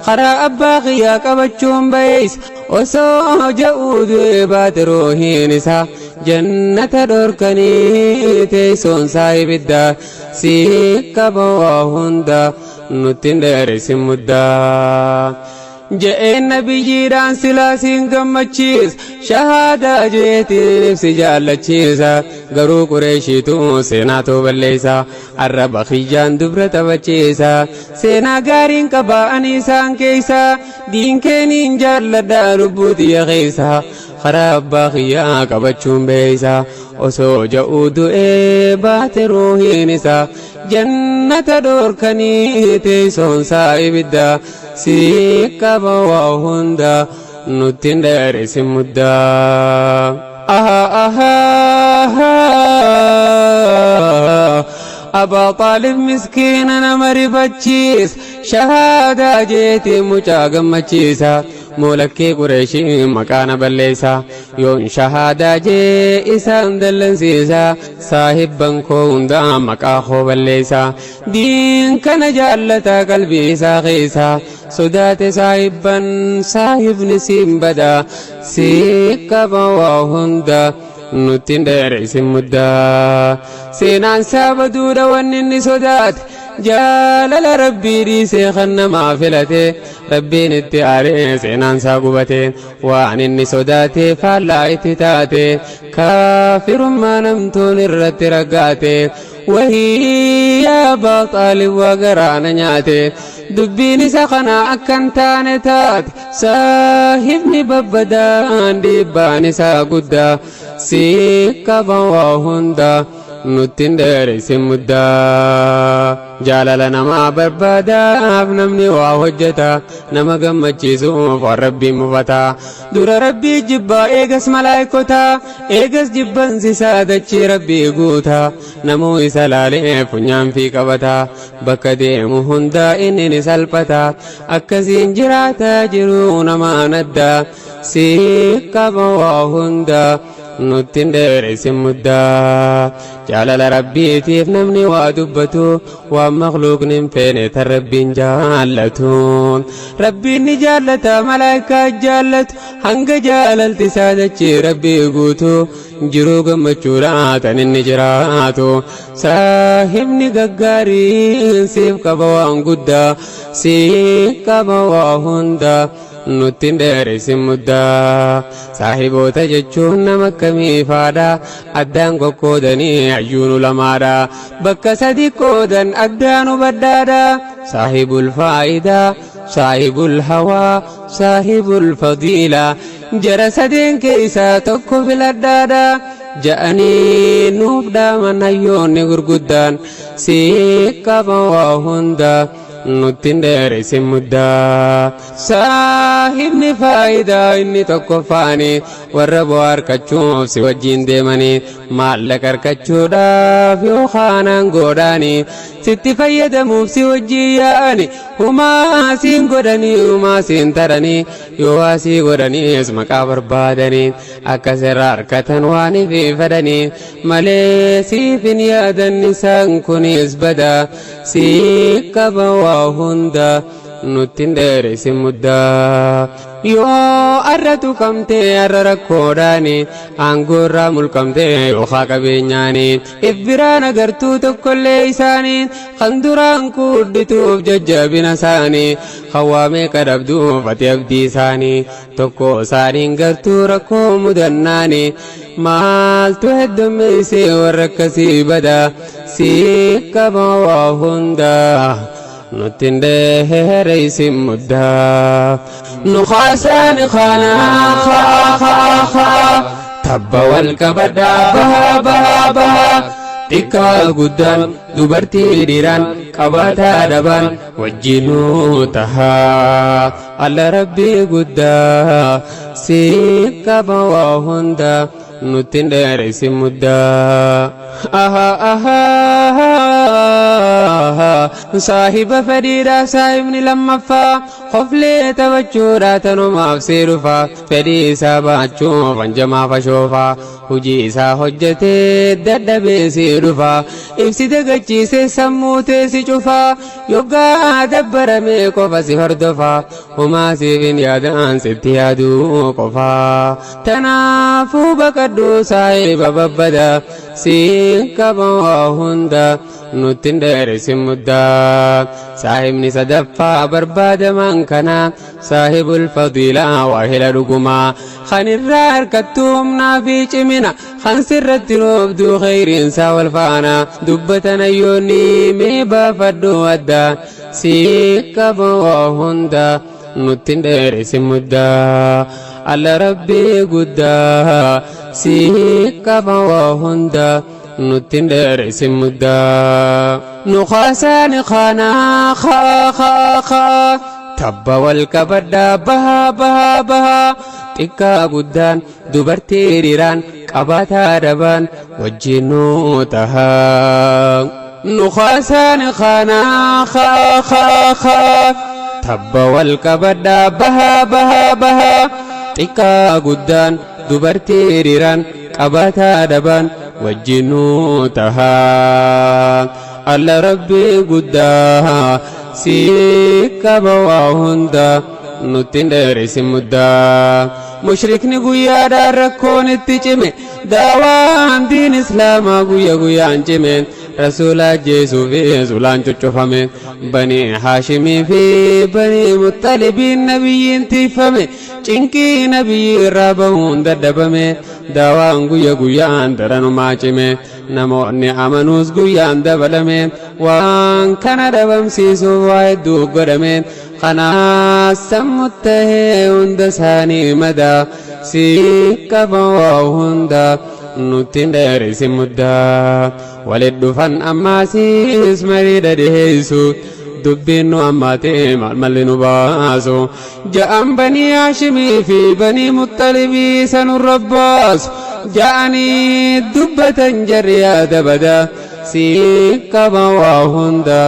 karaa abbaa kiyyaa qabachuun bayeessa." Osoo ja'uu du'ee baate ruuhiin isaa, jannata dhorkanii teessoon isaa ibidda. Si qaba waa hunda, nutti hin dheeressin muddaa. Je'een nabiyyiidhaan: "Silaa siin gammachiis, shahaadaa jeetiin ibsi jaallachiisa, Garuu Qureeshiitu seenaatu balleessa, arraba kiyyaan dubra taphachiisa. Seenaa gaariin qaba ani isaan keessa, diin keeniin jaalladha lubbuu tiyya keessa. Karaa abbaa kiyyaa qabachuun beeysa, osoo ja'uu du'ee baate ruuhiin isaa. Jannata dhoorkanii teessoonsaa ibidda, sii qaba waa hunda nutti hin dheeressin muddaa. Aha aha Abaa Xaalib miskiina nama rifachiis, shahaadaa jeetii mucaa gammachiisa. Moolakkee Qureeshii maqaa na balleessa, yoon shahaadaa jee isaan dallansiisa. Saahibban koo hundaa maqaa koo balleessa. Diin kana jaallata qalbii isaa keessa, sodaate saahibban saahibni siin bada, sii qaba waa hunda nutti hin dheeressin muddaa. Seenaan isaa baduudha wanni inni sodaate, jaalala Rabbii dhiisee kan namaa filate. Rabbiin itti aaree seenaan isaa gubate, waan inni sodaate faallaa itti taate, kaafirummaa namtuun irratti raggaate. Wahii yaa Abbaa Xaalib waa garaana nyaate, dubbiin isa kana akkan taane taate. Saahibni babbadaan dhiibbaan isaa guddaa, sii qaba waa hunda nutti hin dheeressin muddaa. Jaalala namaa barbaadaaf namni waa hojjeta, nama gammachiisuuf waan Rabbiin mufata. Dura Rabbii jibbaa, eegas malaayikota, eegas jibbansisaa dachii Rabbii guuta. Namuu isa laalee funyaan fi qabata, bakka deemu hundaa inni ni salphata. Akkasiin jiraata jiruu namaan adda, sii qaba waa hunda nutti hin dheeressin muddaa. Jaalala Rabbiitiif namni waa dubbatu, waan makluuqni hin feene tan Rabbiin jaallatu. Rabbiin ni jaallata, malaayikaa jaallatu, hanga jaalalti isaa dachii Rabbii guutu jiruu gammachuudha tan inni jiraatu. Saahibni gaggaariin siif qaba waan guddaa, siif qaba waa hunda nutti hin dheeressin muddaa. Saahiboota jechuun nama akkamii faadha? Addaan qoqqoodanii hayyuun ulamaadha. Bakka sadi qoodan addaan hubadhaadha: saahibul faayidaa, saahibul hawaa, saahibul fadiila. Jara sadeen keessaa tokko filadhaadha ja'anii nuuf dhaaman hayyoonni gurguddaan. Sii qaba waa hunda nutti hin dheeressin muddaa. Saahibni faayidaa inni tokkoffaani warra bu'aa harkachuuf si wajjin deemanii, maallaqa harkachuudhaaf yookaan aangoodhaani sitti fayyadamuuf si wajjin yaa'ani. Humaa siin godhanii, humaa siin taranii, yoo asii godhaniis maqaa barbaadanii akka sirra harkatan waan ifii fedhanii malee siif hin yaadan. Isaan kunis bada, sii qaba waa hunda nutti hin dheeressin muddaa. Yoo arra tuqamtee arra rakkoodhaani, aangoo irraa mulqamtee yookaan qabeenyaani, if biraan agartuu tokkollee isaanii, kan duraan kuuddituuf jajjabina isaanii, kan waa meeqa dhabduuf ati abdii isaanii, tokko isaaniin gartuu rakkoo mudannaani. Maaltu heddummeessee warra akkasii bada, sii qaba waa hunda nutti hin dheeressin muddaa. Nu kaasaan kanaa kaa kaa kaa, tabba wal qabadhaa bahaa bahaa bahaa, xiqqaa guddaan, dubartii dhiiraan, qabaataa dhabaan wajjinuu tahaa. Alla Rabbii guddaa sii qaba waa hunda nutti hin dheeressin muddaa. Aha aha saahiba fedhiidha saahibni lammaffaa, koflee taphachuudha tanumaaf sii dhufa, fedhii isaa baachuuf hanjamaa fashoofa. Hujii isaa hojjetee dadhabee sii dhufa, ibsi dagachiisee sammuu teessi cufa, yoggaa dabbaramee qofa si hordofa. Homaa siif hin yaadaan, sitti yaaduu qofa. Tanaafuu baqadhu saahiba babbada. Siin qaba waa hunda nutti hin dheeressin muddaa. Saahibni sadaffaa barbaadamaan kana saahibul fadiilaa waahila dhugumaa. Kan irraa harkattu humnaa fi cimina kan sirratti roobdu kheyriinsaa wal faana. Dubbatan hayyoonni mee baafadhu adda siin qaba waa hunda nutti hin dheeressin muddaa. Alla rabbii guddaa sii qaba waa hunda nutti hin dheeressin muddaa. Nu kaasaani kaanaa kaa kaa kaa tabba wal qabadhaa bahaa bahaa bahaa xiqqaa guddaan dubartii dhiiraan qabaataa dhabaan wajjin nu tahaa. Nu kaasaani kaanaa kaa kaa kaa tabba wal qabadhaa bahaa bahaa bahaa xiqqaa guddaan dubartii dhiiraan qabaataa dhabaan wajjin nu tahaa. Alla rabbii guddaa sii qaba waa hunda nutti hin dheeressin muddaa. Mushrikni guyyaadhaan rakkoon itti cime daawaan diin islaamaa guyya guyyaan cime rasuula ajjeesuu fi sulaan cuccufame banii haashimii fi banii muxxalibiin nabiyyiin tiifame cinqii nabiyyi irraa bahuun dadhabame daawaan guyya guyyaan daranumaa cime namoonni amanuus guyyaan dabalame waan kana dhabamsiisuuf waa hedduu godhame kanaas sammuttahee hunda isaanii madaa sii qaba waa hunda nutti hin dheeressin muddaa. Walit dhufan ammaasiis marii dhadheessu dubbiin nu ammaatee maal malli nu baasu ja'an banii haashimii fi banii muxxalibii sanurra baasu ja'anii dubbatan jarri yaada badaa sii qaba waa hunda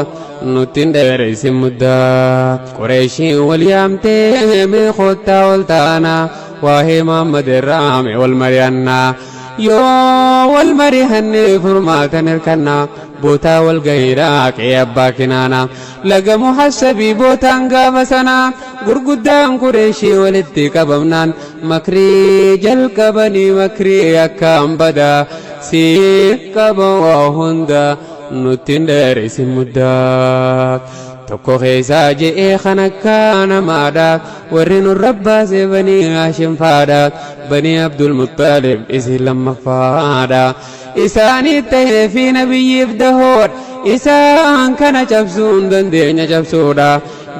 nutti hin dheeressin muddaa. Qureeshiin wal yaamtee mee kottaa ol taanaa waa'ee Muhammad irraa mee wal mari'annaa yoo wal mari'anne furmaatan hirkannaa bootaa wal gahiidhaa qe'ee abbaa kinaanaa laga muhassabii bootaan gaafa sanaa gurguddaan Qureeshii walitti qabamnaan makrii jalqabanii makrii akkaan badaa sii qaba waa hunda nutti hin dheeressin muddaa. Tokko keessaa je'ee kan akka namaadha warri nurra baase banii Haashim faadha banii Abdul Muxxalib isin lammaffaadha. Isaanii ta'ee fi nabiyyiif dahoodha isaan kana cabsuun dandeenya cabsuudha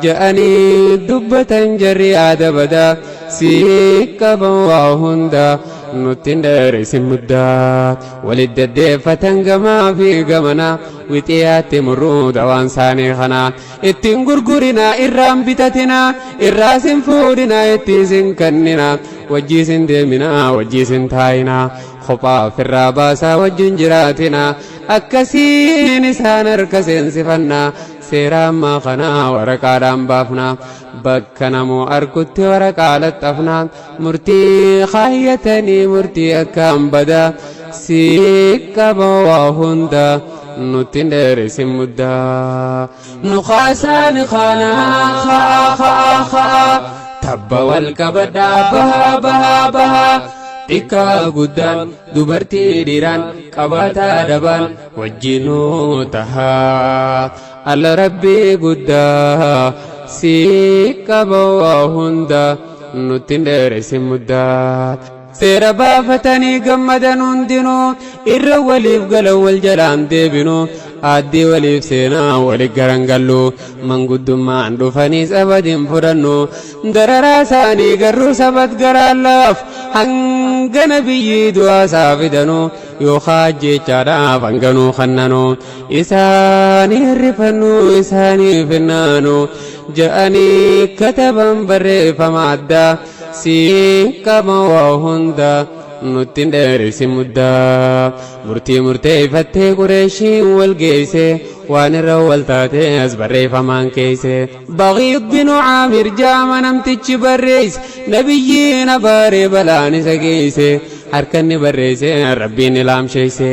je'anii dubbatan jarri yaada badaa sii qaba waa hunda nutti hin dheeressin muddaa. Walit deddeeffatan gamaa fi gamana wixiyaatti murruu dawaan isaanii kana ittiin gurgurinaa irraan bitatinaa irraa sin fuudhinaa ittiin sin kenninaa wajjii sin deeminaa wajjii sin taayinaa kophaa ofirraa baasaa wajjin jiraatinaa akkasiin isaan harka seensifannaa seera ammaa kanaa waraqaadhaan baafnaa bakka namuu argutti waraqaa laxxafnaa murtii kaayyatanii murtii akkaan badaa sii qaba waa hunda nutti hin dheeressin muddaa. Nu kaasaan kaanaa kaa kaa kaa tabba wal qabadhaa bahaa bahaa bahaa xiqqaa guddaan dubartii dhiiraan qabaataa dhabaan wajjinuu tahaa. Alla rabbii guddaa sii qaba waa hunda nutti hin dheeressin muddaa. Seera baafatanii gammadan hundinuu irra waliif galan wal jalaan deebinu aaddii waliif seenaa wali garangallu manguddummaan dhufanii sabadin fudhannu dararaa isaanii garuu sabat garaan laaf hanga nabiyyi du'aa isaa fidanu yookaan ajjeechaadhaaf hanganuu kannanu isaanii rifannu isaanii finnaanu ja'anii kataban barreeffama addaa sii qaba waa hunda nutti hin dheeressin muddaa. Murtii murteeffattee Qureeshiin wal geesse waan irra wal taate as barreeffamaan keesse. Baqiid binu Caamir jaama namtichi barreesse nabiyyiin abaaree balaan isa geesse harkanni barreesse rabbiin ilaamsheesse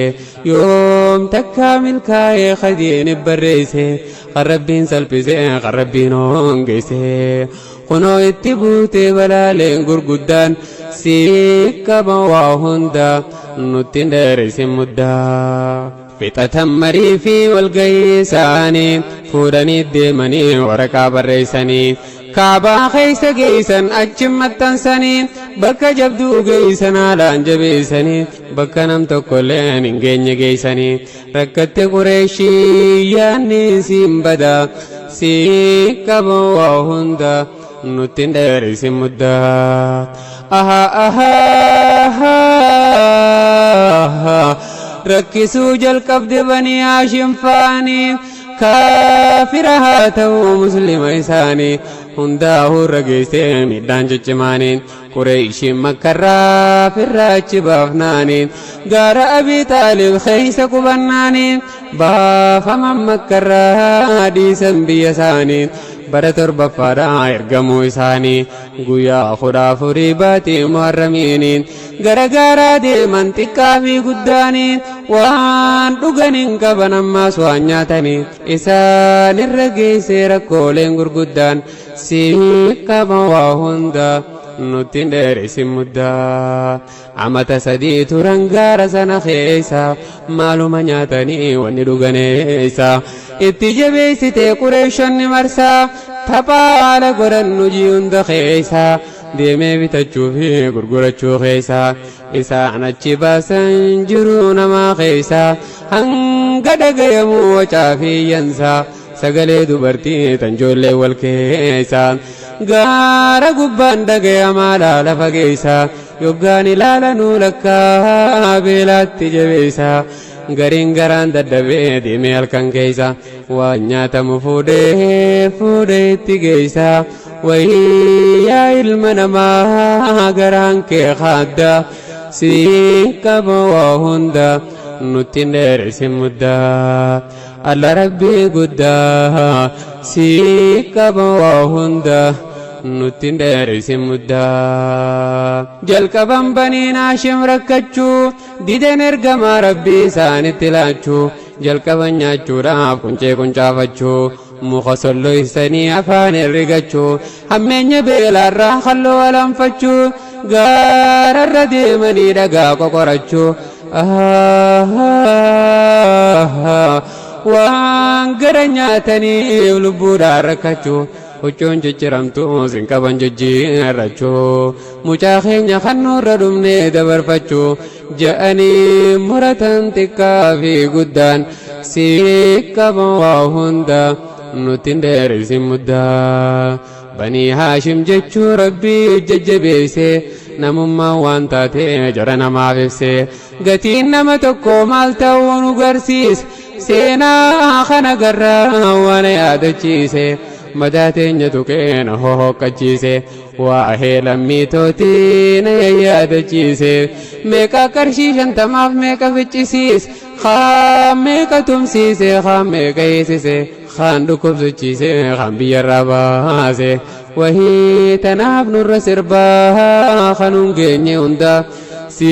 yoom takkaa milkaa'ee kadiin barreesse kan rabbiin salphise kan rabbiin hongeesse. Kunoo itti buutee balaaleen gurguddaan si qaba waa hunda nutti hin dheeressin muddaa. Fixatan marii fi walgahii isaanii fuudhanii deemanii waraqaa barreessanii Kaabaa keessa geessan achi maxxansanii bakka jabduu geessan haalaan jabeessanii bakka nam tokkolleen hin geenye geessanii rakkatte Qureeshii yaanni siin bada si qaba waa hunda nutti hin dheeressin muddaa. Aha aha rakkisuu jalqabde Banii Haashim faanii kaafira haa ta'uu muslima isaanii hundaa'uu irra geessee miidhaan ciccimaanii Qureeshiin Makkarraa firraa achi baafnaanii gaara Abii Xaalib keessa qubannaanii baafaman Makkarraa dhiisan biyya isaanii bara torbaffaadhaa ergamuu isaanii guyyaa 14 baatii Muharramiini gara gaaraa deeman xiqqaa fi guddaanii waan dhugan hin qaban ammaas waan nyaatanii isaan irra geessee rakkooleen gurguddaan si qaba waa hunda nutti hin dheeressin muddaa. Amata 3 turan gaara sana keessa maaluma nyaatanii wanni dhuganeessa. Itti jabeessitee Qureeshonni marsaa taphaa haala godhan hojii hunda keessa deemee bitachuu fi gurgurachuu keessa isaan achi baasan jiruu namaa keessa hanga dhagayamuu wacaa fi iyyansaa sagalee dubartii tan ijoollee wal keessa gaara gubbaan dhagayamaa laala fageessa yoggaan ilaalanuu lakkaa beelaatti jabeessa gariin garaan daddabee deemee halkan keessa waan nyaatamu fuudhee fuudhee itti geessa wayii yaa ilma namaa garaan kee kaadda si qaba waa hunda nutti hin dheeressin muddaa. Alla Rabbii guddaa si qaba waa hunda nutti hin dheeressin muddaa. Jalqaban Baniin Haashim rakkachuu didan ergamaa Rabbii isaanitti laachuu jalqaban nyaachuudhaaf quncee quncaafachuu muka solloysanii afaan herregachuu hammeenya beelaarraa halluu alanfachuu gaararra deemanii dhagaa qoqorachuu waan gara nyaataniif lubbuudhaan rakkachuu huccuun cicciramtuu sin qaban jijjiirrachuu mucaa keenya kan nurra dhumnee dabarfachuu ja'anii muratan xiqqaa fi guddaan si qaba waa hunda nutti hin dheeressin muddaa. Banii Haashim jechuu Rabbii jajjabeesse namummaan waan taate jara namaaf ibse gatiin nama tokko maal ta'uu nu garsiise seenaa kana garraa waan yaadachiise madaa teenya tuqee na hohoqqachiise waa'ee lammii tootii na yaadachiise meeqa qarshii 50f meeqa ficcisiise kaan meeqa tumsiise kaan meeqa hiisise kaan dhukkubsachiise kaan biyyarraa baase wahii tanaaf nurra sirbaa kanuun geenye hunda si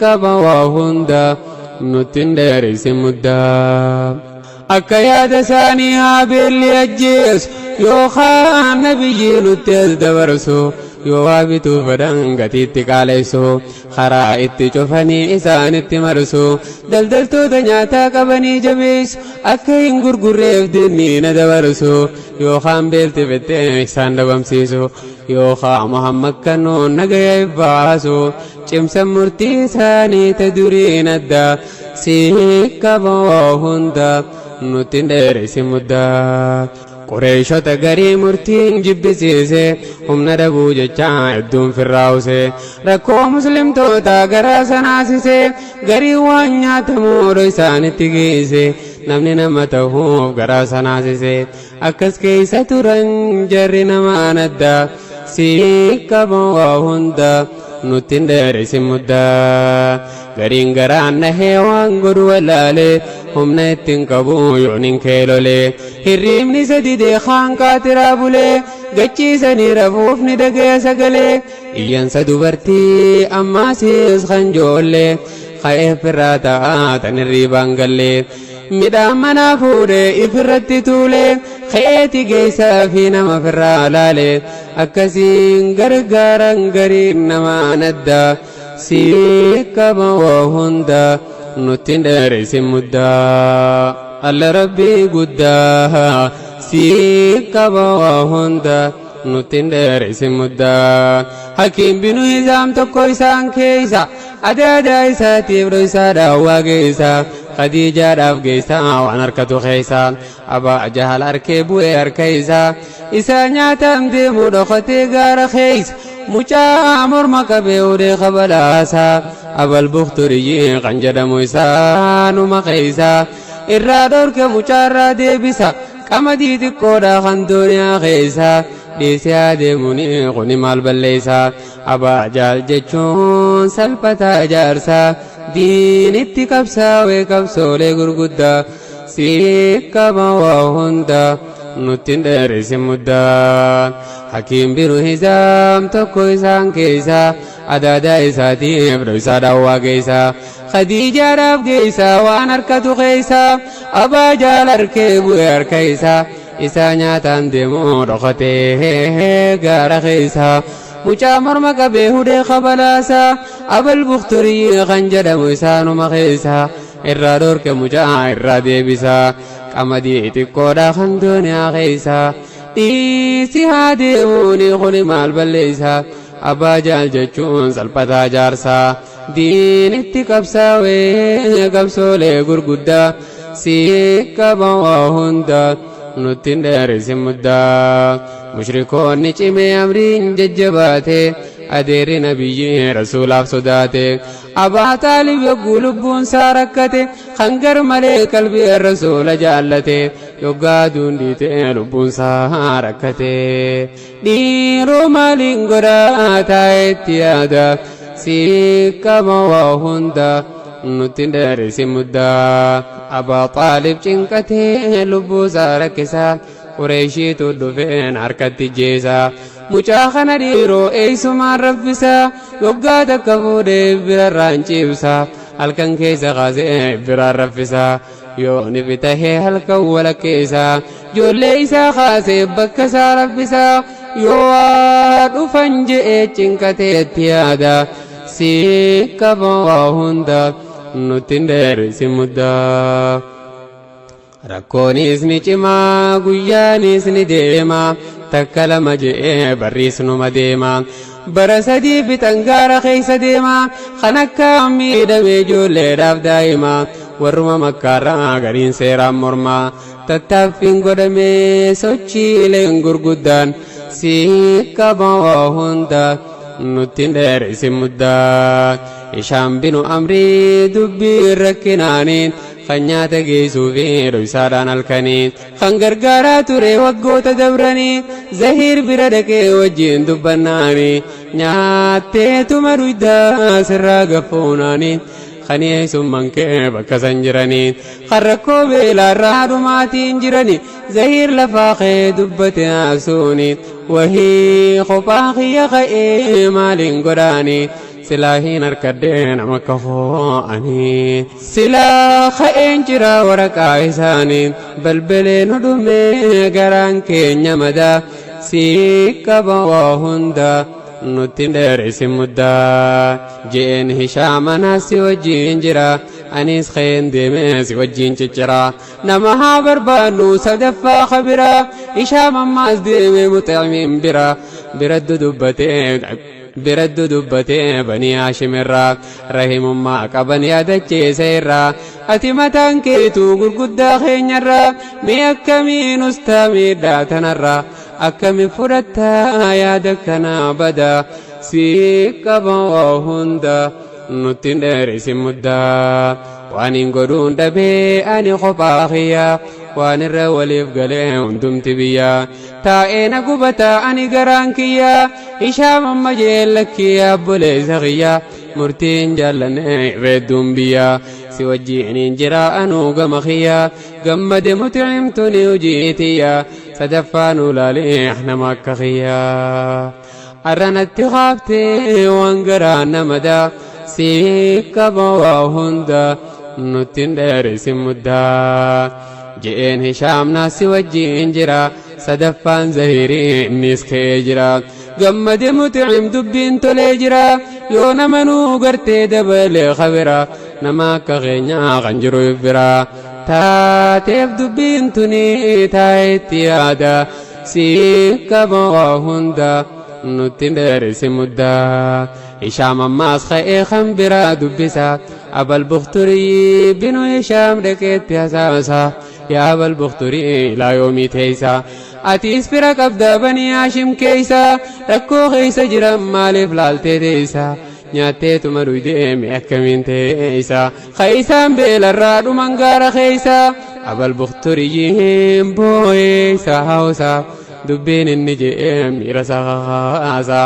qaba waa hunda nutti hin dheeressin muddaa. Akka yaada isaanii haa beelli ajjeesu yookaan nabiyyi nutti as dabarsu yoo waa bituu fedhan gatiitti qaalessu karaa itti cufanii isaanitti marsu daldaltoota nyaataa qabanii jabeessu akka hin gurgurreef dinniina dabarsu yookaan beelti fixxee isaan dhabamsiisu yookaan Muhammad kanuun nagaya baasu cimsa murtii isaanii ta duriin adda si qaba waa hunda nutti hin dheeressin muddaa. Qureeshota garii murtiin jibbisiise humna dhabuu jecha hedduun firraawse rakkoo muslimtoota garaa sanaasise garii waan nyaatamuu isaanitti geesse namni nama ta'uuf garaa sanaasise akkas keessa turan jarri namaan adda si qaba waa hunda nutti hin dheeressin muddaa. Gariin garaan nahee waan godhu wallaalee humna ittiin qabu yooniin keelolee hirriibni isa didee kaan qaatiraa bulee gachiisanii rafuuf ni dhagaya sagalee iyyansa dubartii ammaasiis kan joollee ka'ee firraa ta'a tan hirriibaan gallee Midhaan manaa fuudhee ifirratti tuulee keeti geessaa fi nama firraa laale akkasiin gargaaran gariin namaan adda sii qaba waa hunda nutti hin dheeressin muddaa alla rabbii guddaa sii qaba waa hunda nutti hin dheeressin muddaa. Hakiim binu Hizaam tokko isaan keeysa adaadaa isaatiif dhoysaadhaan waa geeysa Khadiijaadhaaf geeysa waan harkatu keeysa Abaa Jahal arkee bu'ee harka isaa isaa nyaataan deemu dhokatee gaara keeysa mucaa morma qabee ulee kabalaasaa Abal Bukturiyyi kan jedhamu isaanuma keeysa irraa dhorke mucaarraa deebisa qamadii xiqqoodha kan dooniyaa keeysa dhiisee adeemuuni kuni maal balleeysa Abaa Jaal jechuun salphataa jaarsa diinitti qabsaawee qabsoolee gurguddaa sii qaba waa hunda nutti hin dheeressin muddaa. Hakiim binu Hizaam tokko isaan keeysa adaadaa isaatiif dhoysaadhaan waa geeysa Khadiijaadhaaf geeysa waan harkatu keeysa Abaa Jaal harkee bu'e harka isaa isaa nyaataan deemu dhokatee gaara keeysa mucaa morma qabee hudhee kabalaasa Abal Bukturii kan jedhamu isaanuma keeysa irraa dhorke mucaa irraa deebisa qamadii xiqqoodha kan duniyaa keeysa dhiisi haa deemuuni kuni maal balleeysa Abbaa Jaal jechuun salphataa jaarsaa diinitti qabsaawee qabsoolee gurguddaa sii qaba waa hunda nutti hin dheeressin muddaa. Mushrikoonni cimee amriin jajjabaate adeerri nabiyyi rasuulaaf sodaate Abaa Xaalib yogguu lubbuun isaa rakkate kan gar malee qalbii rasuula jaallate yoggaa aduun dhiite lubbuun isaa rakkate dhiiroo maaliin godhaa taa'etti yaada sii qaba waa hunda nutti hin dheeressin muddaa. Abaa Xaalib cinqatee lubbuu isaa rakkisaa Qureeshiitu dhufeen harkatti jeesa mucaa kana dhiiroo eessumaan raffisa yoggaa takka fuudhee birarraan ciibsa halkan keessa kaasee biraan raffisa yoo ni bitahee halkan walakkeessa ijoollee isaa kaasee bakka isaa raffisa yoo waa dhufan je'ee cinqateetti yaada sii qaba waa hunda nutti hin dheeressin muddaa. Rakkoonis ni cimaa guyyaanis ni deema takka lama je'ee barriis numa deema bara sadii fixan gaara keessa deema kan akka miidhame ijoolleedhaaf daa'ima warruma makkaarraa gariin seeraan morma tattaaffiin godhamee sochiileen gurguddaan sii qaba waa hunda nutti hin dheeressin muddaa. Hishaam binu Amrii dubbii rakkinaaniin kan nyaata geessuu fi dhoysaadhaan halkanii kan gargaaraa ture waggoota dabranii Zahiir bira dhaqee wajjin dubbannaanii nyaatteetuma duydaa sirraa gaffuunaanii kan eessumman kee bakka san jiranii kan rakkoo beelaarraa dhumaatiin jiranii Zahiir lafaa kee dubbate haasuuni wahii kophaa kiyya ka'ee maaliin godhaanii silaa hin harkadhee nama akka foo'anii silaa ka'een jira waraqaa isaanii balbalee nu dhumee garaan keenya madaa sii qaba waa hunda nutti hin dheeressin muddaa je'een hishaamana si wajjiin jira anis ka'een deemee si wajjiin ciccira nama haa barbaannu sadaffaa kabira hishaam ammaas deemee muxicimiin bira biratti dubbatee biratti dubbatee banii Haashim irraa rahimummaa qaban yaadachiise irraa ati mataan keetuu gurguddaa keenyarraa mee akkamiin ustaa miidhaa tanarraa akkamiin fudhattaa yaada kanaa badaa sii qaba waa hunda nutti hin dheeressin muddaa waan hin godhuun dhabee ani kophaa kiyya waan irra waliif galee hundumti biyya taa'ee na gubata ani garaan kiyya Hishaam amma jeen lakkii obboleessa kiyya murtiin jaallanne reedduun biyya si wajjiiniin jira anuu gama kiyya gammade muticimtuni hojii tiyya sadaffaa nu laalee nama akka kiyya arranatti kaaftee waan garaa namadaa si qaba waa hunda Nutti hin dheeressin muddaa. Je'een Hishaam naassi wajjiin jira. Sadaffaan Zahirii innis ka'ee jira. Gammade Muxicim dubbiin tolee jira. Yoo nama nuu gartee dabalee khabira. Nama akka keenyaa kan jiru bira. Taateef dubbiin tuni taa'itti yaada. Si qaba waa hunda nutti hin dheeressin muddaa. Hishaam ammaas ka'ee kan biraa dubbisa. Abal Bukhturii binu Hishaam dhaqeetti hasaasa. Yaa Abal Bukhturii ilaa yoomii teeysa? Atiis fira qabda banii Haashim keeysa. Rakkoo keeysa jiran maaliif laaltee teeysa? Nyaatteetuma dhuydee mee akkamiin teeysa? Keeysaan beelarraa dhuman gaara keeysa. Abal Bukhturiyiin booyee isa hawsa. Dubbiin inni je'ee miira isaa kakaasa.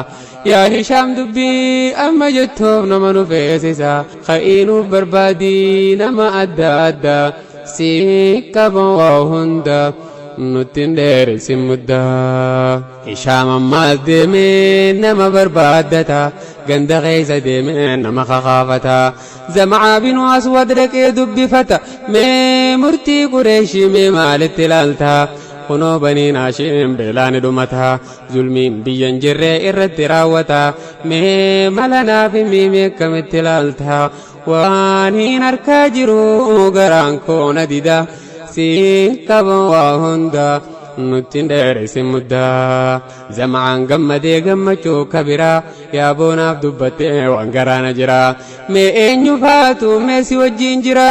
Yaa Hishaam dubbii amma jettuuf nama nu feesisa. Ka'ii nuuf barbaadii nama adda addaa. Si qaba waa hunda nutti hin dheeressin muddaa. Hishaam ammaas deemee nama barbaaddata. Ganda keessa deemee nama kakaafata. Zam'aa binu Aswad dhaqee dubbifata. Mee murtii Qureeshii mee maalitti ilaalta? Kunoo baniin Haashim beelaa ni dhumata. Zulmiin biyya hin jirre irratti raawwata. Mee mala naaf himi mee akkamitti ilaalta? Waan hin harkaa jiru garaan koo na dida. Si qaba waa hunda nutti hin dheeressin muddaa. Zam'aan gammadee gammachuu kabiraa. Yaa boonaaf dubbattee waan garaa na jira. Mee eenyu faatu mee si wajjin jira.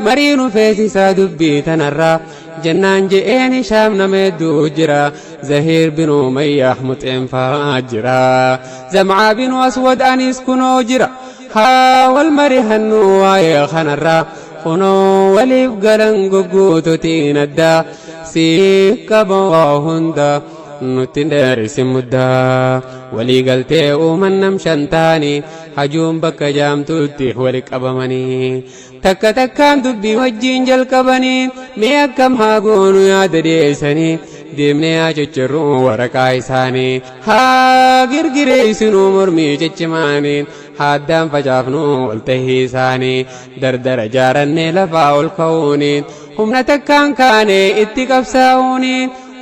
Marii nu feesisaa dubbii tanarraa. Jennaan je'een Hishaam nama hedduu jira. Zahiir bin Umayyaah Muxeen fa'aa jira. Zam'aa bin Aswad anis kunoo jira. Haa wal marihannu waa'ee kanarraa. Kunoo waliif galan gugguututiin addaa. Si qaba waa hunda nutti hin dheeressin muddaa. Walii galtee uuman nam shan ta'anii hajuun bakka jaamtutti wali qabamanii. Takka takkaan dubbii wajjiin jalqabanii mee akkam haa goonu yaada dhiyeessanii deemnee haa ciccirru waraqaa isaanii haa girgireessinuu mormii ciccimaanii haa addaan facaafnu waltahii isaanii dardara jaarannee lafaa ol ka'uuni humna takkaan kaanee itti qabsaa'uuni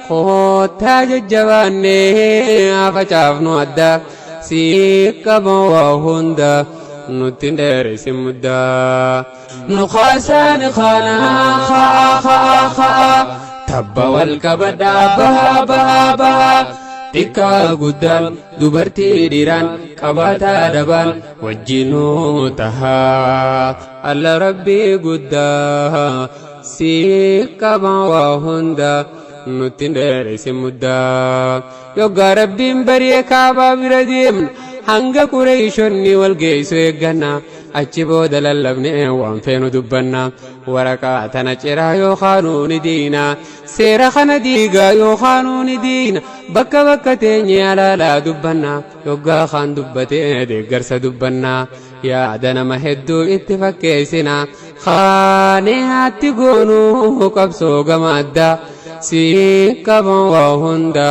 koottaa jajjabaannee haa facaafnu adda si qaba waa hunda nutti hin dheeressin muddaa. Nu kaasaan kaanaa ka'aa ka'aa ka'aa tabba wal qabadhaa bahaa bahaa bahaa xiqqaa guddaan dubartii dhiiraan qabaataa dhabaan wajjinuu tahaa alla rabbii guddaa si qaba waa hunda nutti hin dheeressin muddaa. Yoggaa Rabbiin bari'e Kaabaa bira deemna. Hanga Qureeyshonni wal geessu eegganna. Achi booda lallabnee waan feenu dubbanna. Waraqaa tana ciraa yookaanuu ni diina. Seera kana diigaa yookaanuu ni diina. Bakka bakka teenyee alaalaa dubbanna. Yoggaa kaan dubbatee deeggarsa dubbanna. Yaada nama hedduu itti fakkeessina. Kaanee haatti goonuu qabsoo gama addaa. Si qaba waa hunda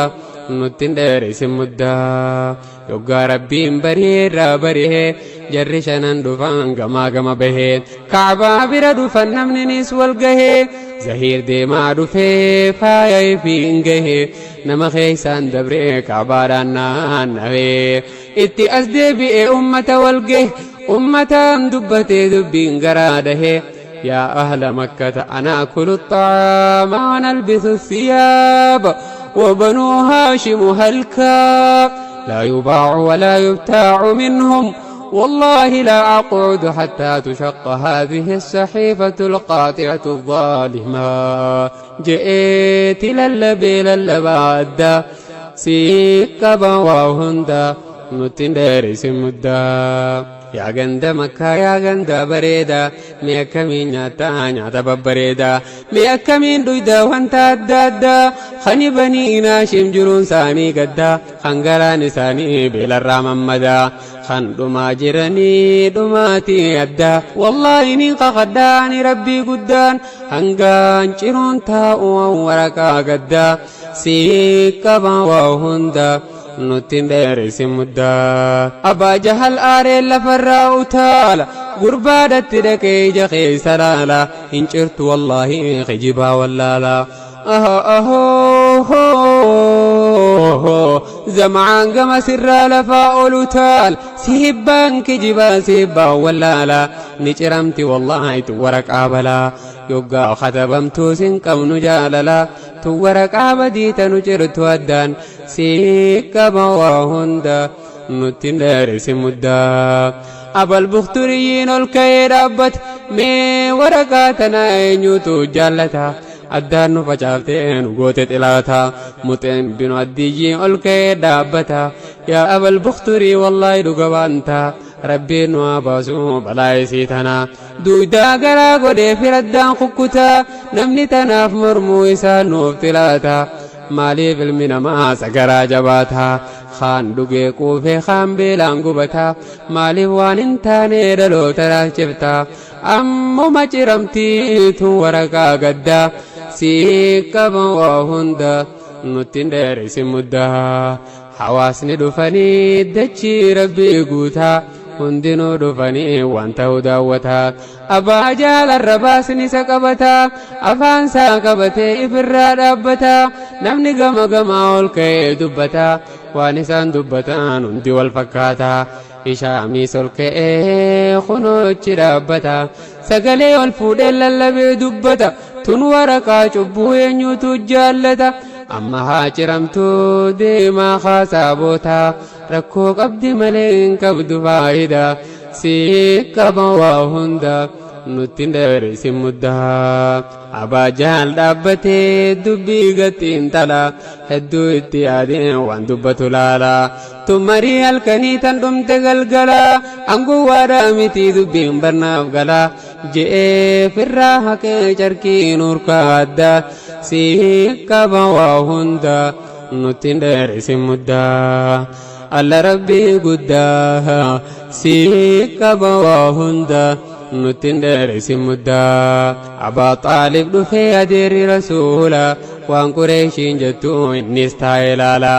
nutti hin dheeressin muddaa. Yoggaa Rabbiin bari'ee irraa bari'ee jarri shanan dhufan gamaa gama bahee. Kaabaa bira dhufan namninis wal gahee. Zahiir deemaa dhufee faaya ifiin gahee. Nama keessaan dabree kaabaadhaan naannawee. Itti as deebi'ee ummata wal gahe. Ummataan dubbatee dubbiin garaa dhahee. Yaa ahla makkata ana akulu xaama wa nalbisu siyaaba wa banuu haashimu halkaa laa yubaacu walaa yubtaacu minhum والله لا أقعد حتى تشق هذه الصحيفة القاطعة الظالمة جئت للبي للبعد سيقبا وهندا nutti hin dheeressin muddaa. Yaa ganda makkaa yaa ganda bareedaa mee akkamiin nyaattaa nyaata babbareedaa mee akkamiin dhuydaa wanta adda addaa kani banii naashim jiruun isaanii gaddaa kan garaan isaanii beelarraa mammadaa kan dhumaa jiranii dhumaatii addaa wallaahi ni kakadhaa ani rabbii guddaan hangaan ciruun taa'u waraqaa gaddaa si qaba waa hunda nutti hin dheeressin muddaa. Abbaa Jahal aaree lafarraa utaala. Gurbaadhatti dhaqee ija keessa laala, hin cirtu wallaahi kijibaa wallaala. Zamacaan gama sirraa lafaa olu taal, si hibbaan kijibaa si hibbaan wallaala. Ni ciramti wallaahi tu waraqaa balaa, yoggaa katabamtuu sin qabnu jaalala. Tu waraqaa badii tanu cirtu addaan, si qaba waa hunda nutti hin dheerisi muddaa. Abal Bukturiyyiin ol ka'ee dhaabbate, mee waraqaa tana eenyutu jaallata? Addaan nu facaaftee nu goote xilaata. Muxeen binu Addiyyiin ol ka'ee dhaabbata. Yaa Abal Bukturii, wallaahi dhuga baanta. Rabbiin nu haa baasu balaa isii tana. Duudaa garaa godhee firaddaan kukkutaa, namni tanaaf mormuu isaa nuuf xilaata. Maaliif ilmi namaa sagaraa jabaata? Kaan dhugee quufee, kaan beelaan gubata. Maaliif waan hin taane dhaloota raachifta? Ammuma ciramtiitu waraqaa gaddaa, sii qaba waa hunda nutti hin dheerisi muddaa. Hawaasni dhufanii dachii Rabbii guutaa, hundinuu dhufanii waan ta'u daawwataa. Abbaa Jaalarra baasni isa qabataa, afaan isaa qabatee ifirraa dhaabbataa. Namni gama gamaa ol ka'ee dubbataa, waan isaan dubbatan hundi wal fakkaataa. Ishaamiis ol ka'ee kunoochi dhaabbata, sagalee ol fuudhee lallabee dubbata. Tun waraqaa cubbuu eenyutu jaallata? Amma haa ciramtuu deemaa haasaa bootaa, rakkoo qabdi malee hin qabdu faayidaa. Si qaba waa hunda nutti hin dheerisi muddaa. Abaa Jaal dhaabbatee dubbii gattiin tala, hedduu itti yaadee waan dubbatu laala. Tummarii halkanii tan dhumte galgala, angowwaadhaa miti dubbiin barnaaf gala je'ee firraa haqee carqii nurkaa adda. Si qaba waa hunda nutti hin dheerisi muddaa. Alla Rabbii guddaa, si qaba waa hunda nutti hin dheerisi muddaa. Abaa Xaalib dhufee adeerri Rasuula, waan Qureeshiin jettu innis taa'ee ilaala.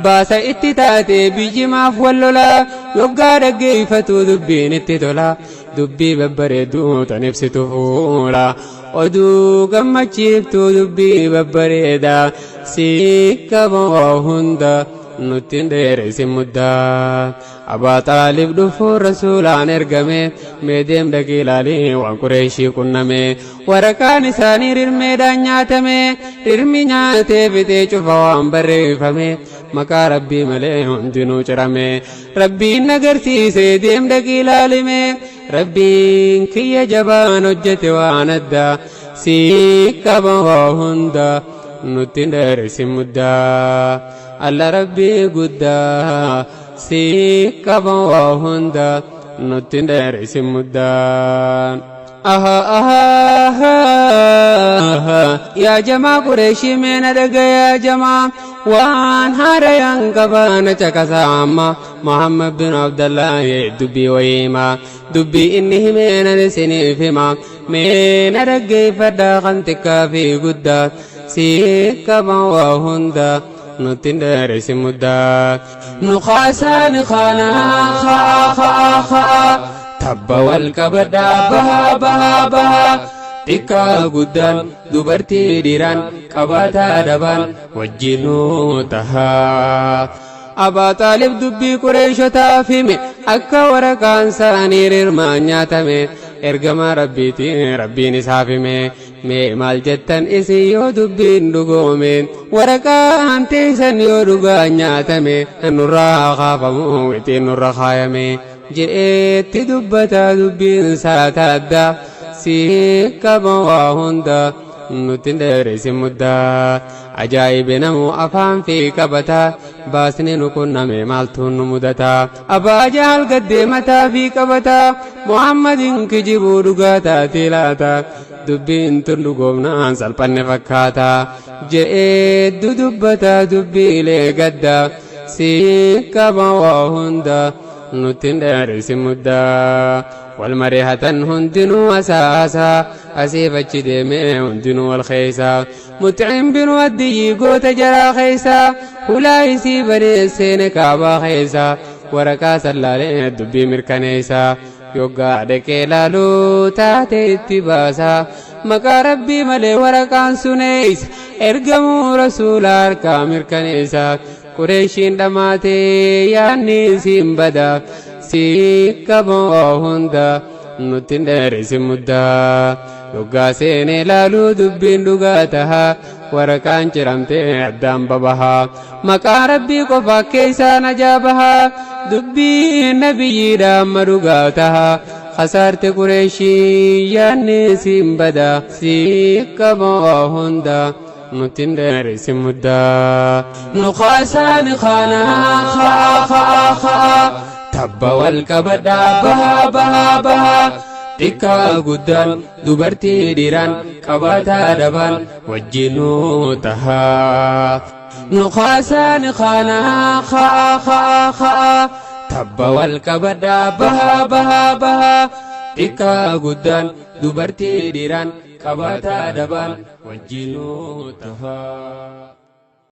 Baasa itti taate biyyi maaf wal lola? Yoggaa dhaggeeffatu dubbiin itti tola, dubbii babbareedduu tan ibsitu fuula. Oduu gammachiiftuu dubbii babbareeda, si qaba waa hunda nutti hin dheerisi muddaa. Abaa Xaalib dhufuu Rasuulaan ergame, mee deem dhaqii ilaalii waan Qureeshii qunname. Waraqaan isaanii rirmeedhaan nyaatame, rirmi nyaatee fixee cufa waan barreeffame, maqaa Rabbii malee hundinuu cirame. Rabbiin agarsiise, deem dhaqii ilaalime. Rabbiin kiyya jabaan hojjete waan addaa, si qaba waa hunda nutti hin dheerisi muddaa. Alla Rabbii guddaa, si qaba waa hunda nutti hin dheerisi muddaa. Aha aha, yaa jamaa Qureeshii, mee na dhagayaa jamaa, waan haarayaan qabaa na caqasaa. Amma Muhammad bin Abdallahi dubbii wayiima, dubbii inni himee nan isiniif hima, mee na dhaggeeffadhaa kan xiqqaa fi guddaa. Si qaba waa hunda nutti hin dheerisi muddaa. Nu kaasaa ni kaanaa, haa haa haa, tabba wal qabadhaa, bahaa bahaa bahaa. Xiqqaa guddaan, dubartii dhiiraan, qabaataa dhabaan wajjinuu tahaa. Abaa Xaalib dubbii Qureeshotaaf hime, akka waraqaan isaanii rirmaan nyaatame ergamaa Rabbiitiin Rabbiin isaaf hime. Mee maal jettan isin yoo dubbiin dhugoome? Waraqaan teessan yoo dhugaan nyaatame, nurraa kaafamu ittiin nurra kaayame je'eetti dubbata. Dubbiin isaa taadda, si qaba waa hunda nutti hin dheerisi muddaa. Ajaa'ibe, namuu afaan fi qabata, baasni nu qunname maaltu nu mudata? Abbaa Jaal gaddee mataa fi qabata, Muhammadin kijibuu dhugaa taatee laata? Dubbiin tun dhugoomnaan salphanne fakkaata je'ee dudubbata dubbiilee gadda. Si qaba waa hunda nutti hin dheerisi muddaa. Wal mari'atan hundinuu, asaasaa asiif achi deemee hundinuu wal keessa. Muxciim binu Addiyyi goota jaraa keessa, hulaa isii banee seene kaabaa keessa, waraqaa sallaalee dubbii mirkaneessa. Yoggaa dhaqee laaluu taate itti baasa. Maqaa Rabbii malee waraqaan sun eeysa? Ergamuu Rasuula harkaa mirkaneessa. Qureeshiin dhamaatee yaanni isiin bada. Si qaboo hunda nutti hin dheeressin muddaa. Yoggaa seenee laaluu dubbiin dhugaa taha. Waraqaan ciramtee addaan babaha. Maqaa Rabbii qofa keessaa najaa baha. Dubbiin nabiyyiidha amma dhugaa taha. Khasaarte Qureeshii yaanni isiin bada. Si qaboo hunda nutti hin dheeressin muddaa. Nu kaasaan kaanaa haa haa haa. Tabba wal qabadhaa bahaa bahaa bahaa. Xiqqaa guddaan dubartii dhiiraan qabaataa dhabaan wajjinuu tahaa. Nu kaasaan kaanaa haa haa haa. Tabba wal qabadhaa bahaa bahaa bahaa. Xiqqaa guddaan dubartii dhiiraan qabaataa dhabaan wajjinuu tahaa.